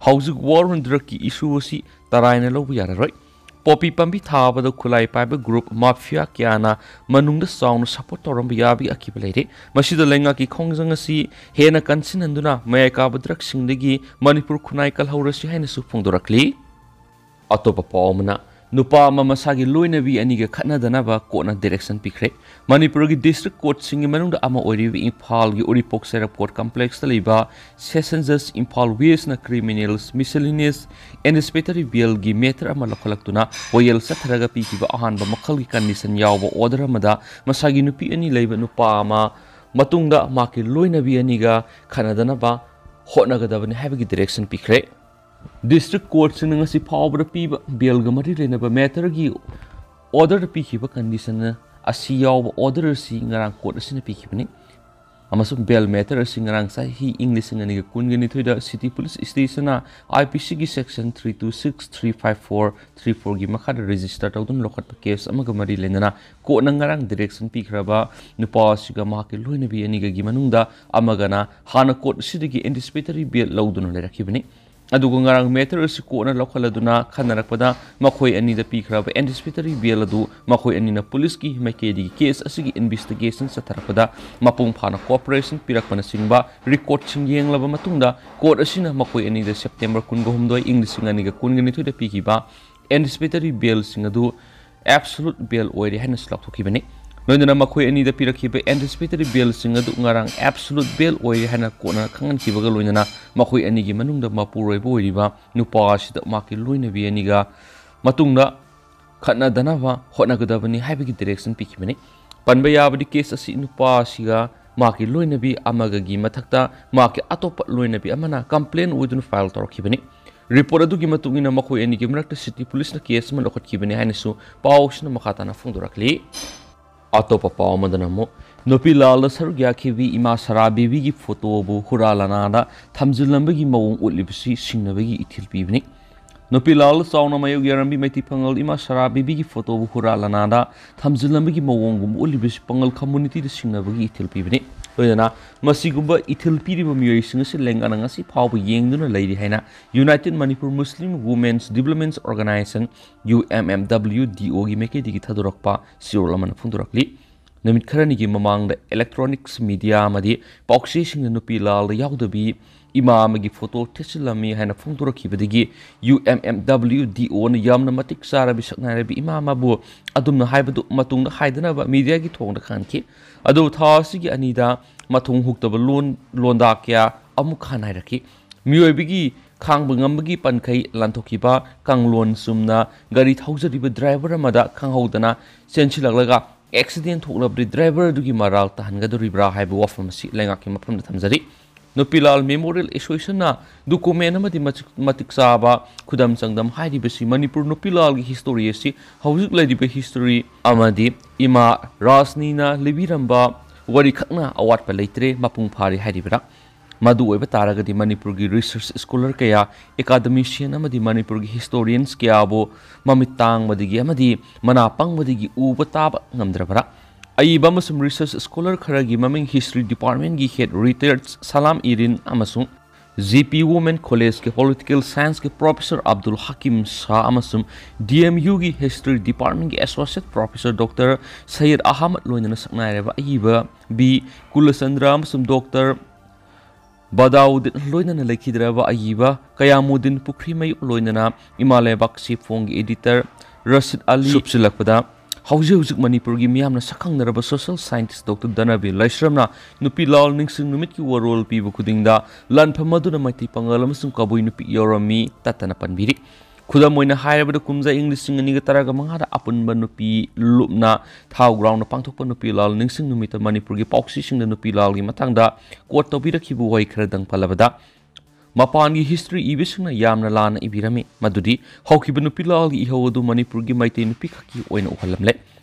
ꯍꯧꯖꯤꯛ war on drugꯀꯤ issue ꯑꯁꯤ ꯇꯔꯥꯏꯅ ꯂꯧꯕ ꯌꯥꯔꯔꯣꯏ꯫ ꯄꯣꯄꯤ ꯄꯥꯝꯕꯤ ꯊꯥꯕꯗ ꯈꯨꯠꯂꯥꯏ ꯄꯥꯏꯕ ꯒ꯭ꯔꯨꯞ ꯃꯥꯐꯤꯌꯥ ꯀꯌꯥꯅ ꯃꯅꯨꯡꯗ ꯆꯥꯎꯅ ꯁꯄꯣꯔꯠ ꯇꯧꯔꯝꯕ ꯌꯥꯕꯒꯤ ꯑꯀꯤꯕ ꯂꯩꯔꯦ꯫ ꯃꯁꯤꯗ ꯂꯩꯉꯥꯛꯀꯤ ꯈꯣꯡꯖꯪ ꯑꯁꯤ ꯍꯦꯟꯅ ꯀꯟꯁꯤꯟꯍꯟꯗꯨꯅ ꯃꯌꯥꯏ ꯀꯥꯕ ꯗ꯭ꯔꯒꯁꯤꯡꯗꯒꯤ ꯃꯅꯤꯄꯨꯔ ꯈꯨꯟꯅꯥꯏ ꯀꯜꯍꯧꯔꯁꯤ ꯍꯥꯏꯅꯁꯨ ꯐꯣꯡꯗꯣꯔꯛꯂꯤ꯫ ꯑꯇꯣꯞꯄ ꯄꯥꯎ ꯑꯃꯅ, ꯅꯨꯄꯥ ꯑꯃ ꯃꯁꯥꯒꯤ ꯂꯣꯏꯅꯕꯤ ꯑꯅꯤꯒ ꯈꯠꯅꯗꯅꯕ ꯀꯣꯔꯠꯅ ꯗꯤꯔꯦꯛꯁꯟ ꯄꯤꯈ꯭ꯔꯦ꯫ ꯃꯅꯤꯄꯨꯔꯒꯤ ꯗꯤꯁꯇ꯭ꯔꯤꯛ ꯀꯣꯔꯠꯁꯤꯡꯒꯤ ꯃꯅꯨꯡꯗ ꯑꯃ ꯑꯣꯏꯔꯤꯕ ꯏꯝꯐꯥꯜꯒꯤ ꯎꯔꯤꯄꯣꯛ ꯁꯦꯔꯞ ꯀꯣꯔꯠ ꯀꯝꯄ꯭ꯂꯦꯛꯁꯇ ꯂꯩꯕ ꯁꯦꯁꯟ ꯖꯖ ꯏꯝꯐꯥꯜ ꯋꯦꯁꯅ ꯀ꯭ꯔꯤꯃꯤꯅꯦꯜꯁ ꯃꯤꯁꯦꯂꯤꯅꯤꯌꯁ ꯑꯦꯟꯇꯤꯁꯤꯄꯦꯇꯔꯤ ꯕꯦꯜꯒꯤ ꯃꯦꯇꯔ ꯑꯃ ꯂꯧꯈꯠꯂꯛꯇꯨꯅ ꯋꯥꯌꯦꯜ ꯆꯠꯊꯔꯒ ꯄꯤꯈꯤꯕ ꯑꯍꯥꯟꯕ ꯃꯈꯜꯒꯤ ꯀꯟꯗꯤꯁꯟ ꯌꯥꯎꯕ ꯑꯣꯔꯗꯔ ꯑꯃꯗ ꯃꯁꯥꯒꯤ ꯅꯨꯄꯤ ꯑꯅꯤ ꯂꯩꯕ ꯅꯨꯄꯥ ꯑꯃ ꯃꯇꯨꯡꯗ ꯃꯍꯥꯛꯀꯤ ꯂꯣꯏꯅꯕꯤ ꯑꯅꯤꯒ ꯈꯠꯅꯗꯅꯕ ꯍꯣꯠꯅꯒꯗꯕꯅꯤ ꯍꯥꯏꯕꯒꯤ ꯗꯤꯔꯦꯛꯁꯟ ꯄꯤꯈ꯭ꯔꯦ꯫ ꯗꯤꯁꯇ꯭ꯔꯤꯛ ꯀꯣꯔꯠꯁꯤꯡꯅ ꯉꯁꯤ ꯐꯥꯎꯕꯗ ꯄꯤꯕ ꯕꯦꯜꯒ ꯃꯔꯤ ꯂꯩꯅꯕ ꯃꯦꯇꯔꯒꯤ ꯑꯣꯔꯗꯔꯗ ꯄꯤꯈꯤꯕ ꯀꯟꯗꯤꯁꯟ ꯑꯁꯤ ꯌꯥꯎꯕ ꯑꯣꯔꯗꯔ ꯑꯁꯤ ꯉꯔꯥꯡ ꯀꯣꯔꯠ ꯑꯁꯤꯅ ꯄꯤꯈꯤꯕꯅꯤ꯫ ꯑꯃꯁꯨꯡ ꯕꯦꯜ ꯃꯦꯇꯔ ꯑꯁꯤ ꯉꯔꯥꯡ ꯆꯍꯤ ꯏꯪ ꯂꯤꯁꯤꯡ ꯑꯅꯤꯒ ꯀꯨꯟꯒ ꯅꯤꯊꯣꯏꯗ ꯁꯤꯇꯤ ꯄꯨꯂꯤꯁ ꯁ꯭ꯇꯦꯁꯟꯅ ꯑꯥꯏ ꯄꯤ ꯁꯤꯒꯤ section three two six, three five four, three ꯐꯣꯔꯒꯤ ꯃꯈꯥꯗ ꯔꯦꯖꯤꯁꯇꯔ ꯇꯧꯗꯨꯅ ꯂꯧꯈꯠꯄ ꯀꯦꯁ ꯑꯃꯒ ꯃꯔꯤ ꯂꯩꯅꯅ ꯀꯣꯔꯠꯅ ꯉꯔꯥꯡ ꯗꯤꯔꯦꯛꯁꯟ ꯄꯤꯈ꯭ꯔꯕ ꯅꯨꯄꯥ ꯑꯁꯤꯒ ꯃꯍꯥꯛꯀꯤ ꯂꯣꯏꯅꯕꯤ ꯑꯅꯤꯒꯒꯤ ꯃꯅꯨꯡꯗ ꯑꯃꯒꯅ ꯍꯥꯟꯅ ꯀꯣꯔꯠ ꯑꯁꯤꯗꯒꯤ ꯑꯦꯟꯇꯤꯁꯤꯄꯦꯇꯔꯤ ꯕꯦꯜ ꯂꯧꯗꯨꯅ ꯂꯩꯔꯛꯈꯤꯕꯅꯤ꯫ ꯑꯗꯨꯒ ꯉꯔꯥꯡ ꯃꯦꯇꯔ ꯑꯁꯤ ꯀꯣꯔꯠꯅ ꯂꯧꯈꯠꯂꯗꯨꯅ ꯈꯟꯅꯔꯛꯄꯗ ꯃꯈꯣꯏ ꯑꯅꯤꯗ ꯄꯤꯈ꯭ꯔꯕ ꯑꯦꯟꯇꯤꯁꯤꯄꯦꯇꯔꯤ ꯕꯦꯜ ꯑꯗꯨ ꯃꯈꯣꯏ ꯑꯅꯤꯅ ꯄꯨꯂꯤꯁꯀꯤ ꯃꯥꯏꯀꯩꯗꯒꯤ ꯀꯦꯁ ꯑꯁꯤꯒꯤ ꯏꯟꯚꯦꯁꯇꯤꯒꯦꯁꯟ ꯆꯠꯊꯔꯛꯄꯗ ꯃꯄꯨꯡ ꯐꯥꯅ ꯀꯣꯑꯣꯄꯔꯦꯁꯟ ꯄꯤꯔꯛꯄꯅꯆꯤꯡꯕ ꯔꯦꯀꯣꯔꯠꯁꯤꯡ ꯌꯦꯡꯂꯕ ꯃꯇꯨꯡꯗ ꯀꯣꯔꯠ ꯑꯁꯤꯅ ꯃꯈꯣꯏ ꯑꯅꯤꯗ ꯁꯦꯞꯇꯦꯝꯕꯔ ꯀꯨꯟꯒ ꯍꯨꯝꯗꯣꯏ, ꯏꯪ ꯂꯤꯁꯤꯡ ꯑꯅꯤꯒ ꯀꯨꯟꯒ ꯅꯤꯊꯣꯏꯗ ꯄꯤꯈꯤꯕ ꯑꯦꯟꯇꯤꯁꯤꯄꯦꯇꯔꯤ ꯕꯦꯜꯁꯤꯡ ꯑꯗꯨ ꯑꯦꯕꯁꯣꯂꯨꯠ ꯕꯦꯜ ꯑꯣꯏꯔꯦ ꯍꯥꯏꯅꯁꯨ ꯂꯥꯎꯊꯣꯛꯈꯤꯕꯅꯤ꯫ ꯂꯣꯏꯅꯅ ꯃꯈꯣꯏ ꯑꯅꯤꯗ ꯄꯤꯔꯛꯈꯤꯕ ꯑꯦꯟꯇꯤꯁꯤꯄꯦꯇꯔꯤ ꯕꯦꯜꯁꯤꯡ ꯑꯗꯨ ꯉꯔꯥꯡ ꯑꯦꯕꯁꯣꯂꯨꯠ ꯕꯦꯜ ꯑꯣꯏꯔꯦ ꯍꯥꯏꯅ ꯀꯣꯔꯠꯅ ꯈꯪꯍꯟꯈꯤꯕꯒ ꯂꯣꯏꯅꯅ ꯃꯈꯣꯏ ꯑꯅꯤꯒꯤ ꯃꯅꯨꯡꯗ ꯃꯄꯨꯔꯣꯏꯕ ꯑꯣꯏꯔꯤꯕ ꯅꯨꯄꯥ ꯑꯁꯤꯗ ꯃꯍꯥꯛꯀꯤ ꯂꯣꯏꯅꯕꯤ ꯑꯅꯤꯒ ꯃꯇꯨꯡꯗ ꯈꯠꯅꯗꯅꯕ ꯍꯣꯠꯅꯒꯗꯕꯅꯤ ꯍꯥꯏꯕꯒꯤ ꯗꯤꯔꯦꯛꯁꯟ ꯄꯤꯈꯤꯕꯅꯤ꯫ ꯄꯟꯕ ꯌꯥꯕꯗꯤ ꯀꯦꯁ ꯑꯁꯤ ꯅꯨꯄꯥ ꯑꯁꯤꯒ ꯃꯍꯥꯛꯀꯤ ꯂꯣꯏꯅꯕꯤ ꯑꯃꯒꯒꯤ ꯃꯊꯛꯇ ꯃꯍꯥꯛꯀꯤ ꯑꯇꯣꯞꯄ ꯂꯣꯏꯅꯕꯤ ꯑꯃꯅ ꯀꯝꯄ꯭ꯂꯦꯟ ꯑꯣꯏꯗꯨꯅ ꯐꯥꯏꯜ ꯇꯧꯔꯛꯈꯤꯕꯅꯤ꯫ ꯔꯤꯄꯣꯔꯠ ꯑꯗꯨꯒꯤ ꯃꯇꯨꯡ ꯏꯟꯅ ꯃꯈꯣꯏ ꯑꯅꯤꯒꯤ ꯃꯔꯛꯇ ꯁꯤꯇꯤ ꯄꯨꯂꯤꯁꯅ ꯀꯦꯁ ꯑꯃ ꯂꯧꯈꯠꯈꯤꯕꯅꯤ ꯍꯥꯏꯅꯁꯨ ꯄꯥꯎꯁꯤꯅ ꯃꯈꯥ ꯇꯥꯅ ꯐꯣꯡꯗꯣꯔꯛꯂꯤ꯫ ꯑꯇꯣꯞꯄ ꯄꯥꯎ ꯑꯃꯗꯅ ꯑꯃꯨꯛ ꯅꯨꯄꯤ ꯂꯥꯜꯗ ꯁꯔꯨꯛ ꯌꯥꯈꯤꯕꯤ ꯏꯃꯥ ꯁꯔꯥ ꯕꯤꯕꯤꯒꯤ ꯐꯣꯇꯣꯕꯨ ꯍꯨꯔꯥ ꯂꯅꯥꯗ ꯊꯝꯖꯤꯜꯂꯝꯕꯒꯤ ꯃꯑꯣꯡ ꯎꯠꯂꯤꯕꯁꯤ ꯁꯤꯡꯅꯕꯒꯤ ꯏꯊꯤꯜ ꯄꯤꯕꯅꯤ꯫ ꯅꯨꯄꯤ ꯂꯥꯜꯗ ꯆꯥꯎꯅ ꯃꯥꯌꯣꯛ ꯌꯥꯔꯝꯕꯤ ꯃꯩꯇꯩ ꯄꯥꯉꯜ ꯏꯃꯥ ꯁꯔꯥ ꯕꯤꯕꯤꯒꯤ ꯐꯣꯇꯣꯕꯨ ꯍꯨꯔꯥ ꯂꯅꯥꯗ ꯊꯝꯖꯤꯜꯂꯝꯕꯒꯤ ꯃꯑꯣꯡꯒꯨꯝꯕ ꯎꯠꯂꯤꯕꯁꯤ ꯄꯥꯉꯜ ꯀꯝꯃꯨꯅꯤꯇꯤꯗ ꯁꯤꯡꯅꯕꯒꯤ ꯏꯊꯤꯜ ꯄꯤꯕꯅꯤ꯫ ꯂꯣꯏꯅꯅ ꯃꯁꯤꯒꯨꯝꯕ ꯏꯊꯤꯜ ꯄꯤꯔꯤꯕ ꯃꯤꯑꯣꯏꯁꯤꯡ ꯑꯁꯤ ꯂꯩꯉꯥꯛꯅ ꯉꯁꯤ ꯐꯥꯎꯕ ꯌꯦꯡꯗꯨꯅ ꯂꯩꯔꯤ ꯍꯥꯏꯅ United Manipur Muslim Women's Development Organization, U M M W D O ꯒꯤ ꯃꯥꯏꯀꯩꯗꯒꯤ ꯊꯥꯗꯣꯔꯛꯄ ꯆꯦꯔꯣꯜ ꯑꯃꯅ ꯐꯣꯡꯗꯣꯔꯛꯂꯤ꯫ ꯅꯨꯃꯤꯠ ꯈꯔꯅꯤꯒꯤ ꯃꯃꯥꯡꯗ electronics media ꯑꯃꯗꯤ ꯄꯥꯎꯆꯦꯁꯤꯡꯗ ꯅꯨꯄꯤ ꯂꯥꯜꯗ ꯌꯥꯎꯗꯕꯤ ꯏꯃꯥ ꯑꯃꯒꯤ photo ꯊꯦꯠꯆꯤꯜꯂꯝꯃꯤ ꯍꯥꯏꯅ ꯐꯣꯡꯗꯣꯔꯛꯈꯤꯕꯗꯒꯤ U M M W D O ꯅ ꯌꯥꯝꯅ ꯃꯇꯤꯛ ꯆꯥꯔꯕꯤ ꯁꯛꯅꯥꯏꯔꯕꯤ ꯏꯃꯥ ꯑꯃꯕꯨ ꯑꯗꯨꯝꯅ ꯍꯥꯏꯕꯗꯨ ꯃꯇꯨꯡꯗ ꯍꯥꯏꯗꯅꯕ media ꯒꯤ ꯊꯣꯡꯗ ꯈꯪꯍꯟꯈꯤ꯫ ꯑꯗꯨꯕꯨ ꯊꯥ ꯑꯁꯤꯒꯤ ꯑꯅꯤꯗ ꯃꯊꯣꯡ ꯍꯨꯛꯇꯕ ꯂꯣꯟ, ꯂꯣꯟꯗꯥ ꯀꯌꯥ ꯑꯃꯨꯛ ꯈꯥꯟ ꯍꯥꯏꯔꯛꯈꯤ꯫ ꯃꯤꯑꯣꯏꯕꯒꯤ ꯈꯥꯡꯕ ꯉꯝꯕꯒꯤ ꯄꯟꯈꯩ ꯂꯥꯟꯊꯣꯛꯈꯤꯕ ꯀꯥꯡꯂꯣꯟ ꯆꯨꯝꯅ ꯒꯥꯔꯤ ꯊꯧꯖꯔꯤꯕ driver ꯑꯃꯗ ꯈꯪꯍꯧꯗꯅ ꯆꯦꯟꯁꯤꯜꯂꯛꯂꯒ accident ꯊꯣꯛꯂꯕꯗꯤ driver ꯑꯗꯨꯒꯤ ꯃꯔꯥꯜ ꯇꯥꯍꯟꯒꯗꯧꯔꯤꯕ꯭ꯔꯥ ꯍꯥꯏꯕ ꯋꯥꯐꯝ ꯑꯁꯤ ꯂꯩꯉꯥꯛꯀꯤ ꯃꯐꯝꯗ ꯊꯝꯖꯔꯤ꯫ ꯅꯨꯄꯤꯂꯥꯜ Memorial Association ꯅ document ꯑꯃꯗꯤ ꯃꯆꯤꯛ-, ꯃꯇꯤꯛ ꯆꯥꯕ ꯈꯨꯗꯝ ꯆꯥꯡꯗꯝ ꯍꯥꯏꯔꯤꯕꯁꯤ ꯃꯅꯤꯄꯨꯔ ꯅꯨꯄꯤꯂꯥꯜꯒꯤ history ꯑꯁꯤ ꯍꯧꯖꯤꯛ ꯂꯩꯔꯤꯕ history ꯑꯃꯗꯤ ꯏꯃꯥ ꯔꯥꯖꯅꯤꯅ ꯂꯤꯕꯤꯔꯝꯕ ꯋꯥꯔꯤꯈꯛꯅ ꯑꯋꯥꯠꯄ ꯂꯩꯇ꯭ꯔꯦ, ꯃꯄꯨꯡ ꯐꯥꯔꯦ ꯍꯥꯏꯔꯤꯕ꯭ꯔꯥ? ꯃꯗꯨ ꯑꯣꯏꯕ ꯇꯥꯔꯒꯗꯤ ꯃꯅꯤꯄꯨꯔꯒꯤ research scholar ꯀꯌꯥ, academician ꯑꯃꯗꯤ ꯃꯅꯤꯄꯨꯔꯒꯤ historians ꯀꯌꯥꯕꯨ ꯃꯃꯤꯠ ꯇꯥꯡꯕꯗꯒꯤ ꯑꯃꯗꯤ ꯃꯅꯥ ꯄꯪꯕꯗꯒꯤ ꯎꯕ ꯇꯥꯕ ꯉꯝꯗ꯭ꯔꯕꯔꯥ? ꯑꯏꯕ ꯑꯃꯁꯨꯡ research scholar ꯈꯔꯒꯤ ꯃꯃꯤꯡ history department ꯀꯤ head retired ꯁꯂꯥꯝ ꯏꯔꯤꯟ ꯑꯃꯁꯨꯡ G P Women College ꯀꯤ political science ꯀꯤ professor ꯑꯕꯗꯨꯜ ꯍꯀꯤꯝ ꯁꯥ ꯑꯃꯁꯨꯡ D M U ꯒꯤ history department ꯀꯤ associate professor Doctor Sayed Ahmad ꯂꯣꯏꯅꯅ ꯁꯛꯅꯥꯏꯔꯕ ꯑꯏꯕ ꯕꯤ ꯀꯨꯂꯆꯟꯗ꯭ꯔ ꯑꯃꯁꯨꯡ Doctor ꯕꯗꯥꯎꯗꯤꯟ ꯂꯣꯏꯅꯅ ꯂꯩꯈꯤꯗ꯭ꯔꯕ ꯑꯏꯕ ꯀꯌꯥꯃꯨꯗꯤꯟ ꯄꯨꯈ꯭ꯔꯤꯃꯌꯨꯝ ꯂꯣꯏꯅꯅ ꯏꯃꯥ ꯂꯩꯕꯥꯛ ꯆꯦꯐꯣꯡꯒꯤ editor ꯔꯁꯤꯗ ꯑꯂꯤ ꯁꯨꯞꯆꯤꯜꯂꯛꯄꯗ ꯍꯧꯖꯤꯛ ꯍꯧꯖꯤꯛ ꯃꯅꯤꯄꯨꯔꯒꯤ ꯃꯤꯌꯥꯝꯅ ꯁꯛꯈꯪꯅꯔꯕ social scientist Doctor ꯙꯅꯕꯤꯔ ꯂꯥꯏꯁ꯭ꯔꯝꯅ ꯅꯨꯄꯤ ꯂꯥꯜ ꯅꯤꯡꯁꯤꯡ ꯅꯨꯃꯤꯠꯀꯤ ꯋꯥꯔꯣꯜ ꯄꯤꯕ ꯈꯨꯗꯤꯡꯗ ꯂꯥꯟꯐꯝ ꯑꯗꯨꯅ ꯃꯩꯇꯩ ꯄꯥꯉꯜ ꯑꯃꯁꯨꯡ ꯀꯕꯨꯏ ꯅꯨꯄꯤ ꯌꯥꯎꯔꯝꯃꯤ ꯇꯠꯇꯅ ꯄꯟꯕꯤꯔꯤ꯫ ꯈꯨꯗꯝ ꯑꯣꯏꯅ ꯍꯥꯏꯔꯕꯗ, ꯀꯨꯝꯖꯥ ꯏꯪ ꯂꯤꯁꯤꯡ ꯑꯅꯤꯒ ꯇꯔꯥꯒ ꯃꯉꯥꯗ ꯑꯄꯨꯟꯕ ꯅꯨꯄꯤ ꯂꯨꯞꯅ ꯊꯥꯎ ꯒ꯭ꯔꯥꯎꯟꯗ ꯄꯥꯡꯊꯣꯛꯄ ꯅꯨꯄꯤ ꯂꯥꯜ ꯅꯤꯡꯁꯤꯡ ꯅꯨꯃꯤꯠꯇ ꯃꯅꯤꯄꯨꯔꯒꯤ ꯄꯥꯎꯆꯦꯁꯤꯡꯗ ꯅꯨꯄꯤ ꯂꯥꯜꯒꯤ ꯃꯇꯥꯡꯗ quote ꯇꯧꯕꯤꯔꯛꯈꯤꯕ ꯋꯥꯍꯩ ꯈꯔꯗꯪ ꯄꯜꯂꯕꯗ, ꯃꯄꯥꯟꯒꯤ history ꯏꯕꯁꯤꯡꯅ ꯌꯥꯝꯅ ꯂꯥꯟꯅ ꯏꯕꯤꯔꯝꯃꯤ, ꯃꯗꯨꯗꯤ ꯍꯧꯈꯤꯕ ꯅꯨꯄꯤ ꯂꯥꯜꯒꯤ ꯏꯍꯧ ꯑꯗꯨ ꯃꯅꯤꯄꯨꯔꯒꯤ ꯃꯩꯇꯩ ꯅꯨꯄꯤ ꯈꯛꯀꯤ ꯑꯣꯏꯅ ꯎꯍꯜꯂꯝꯂꯦ꯫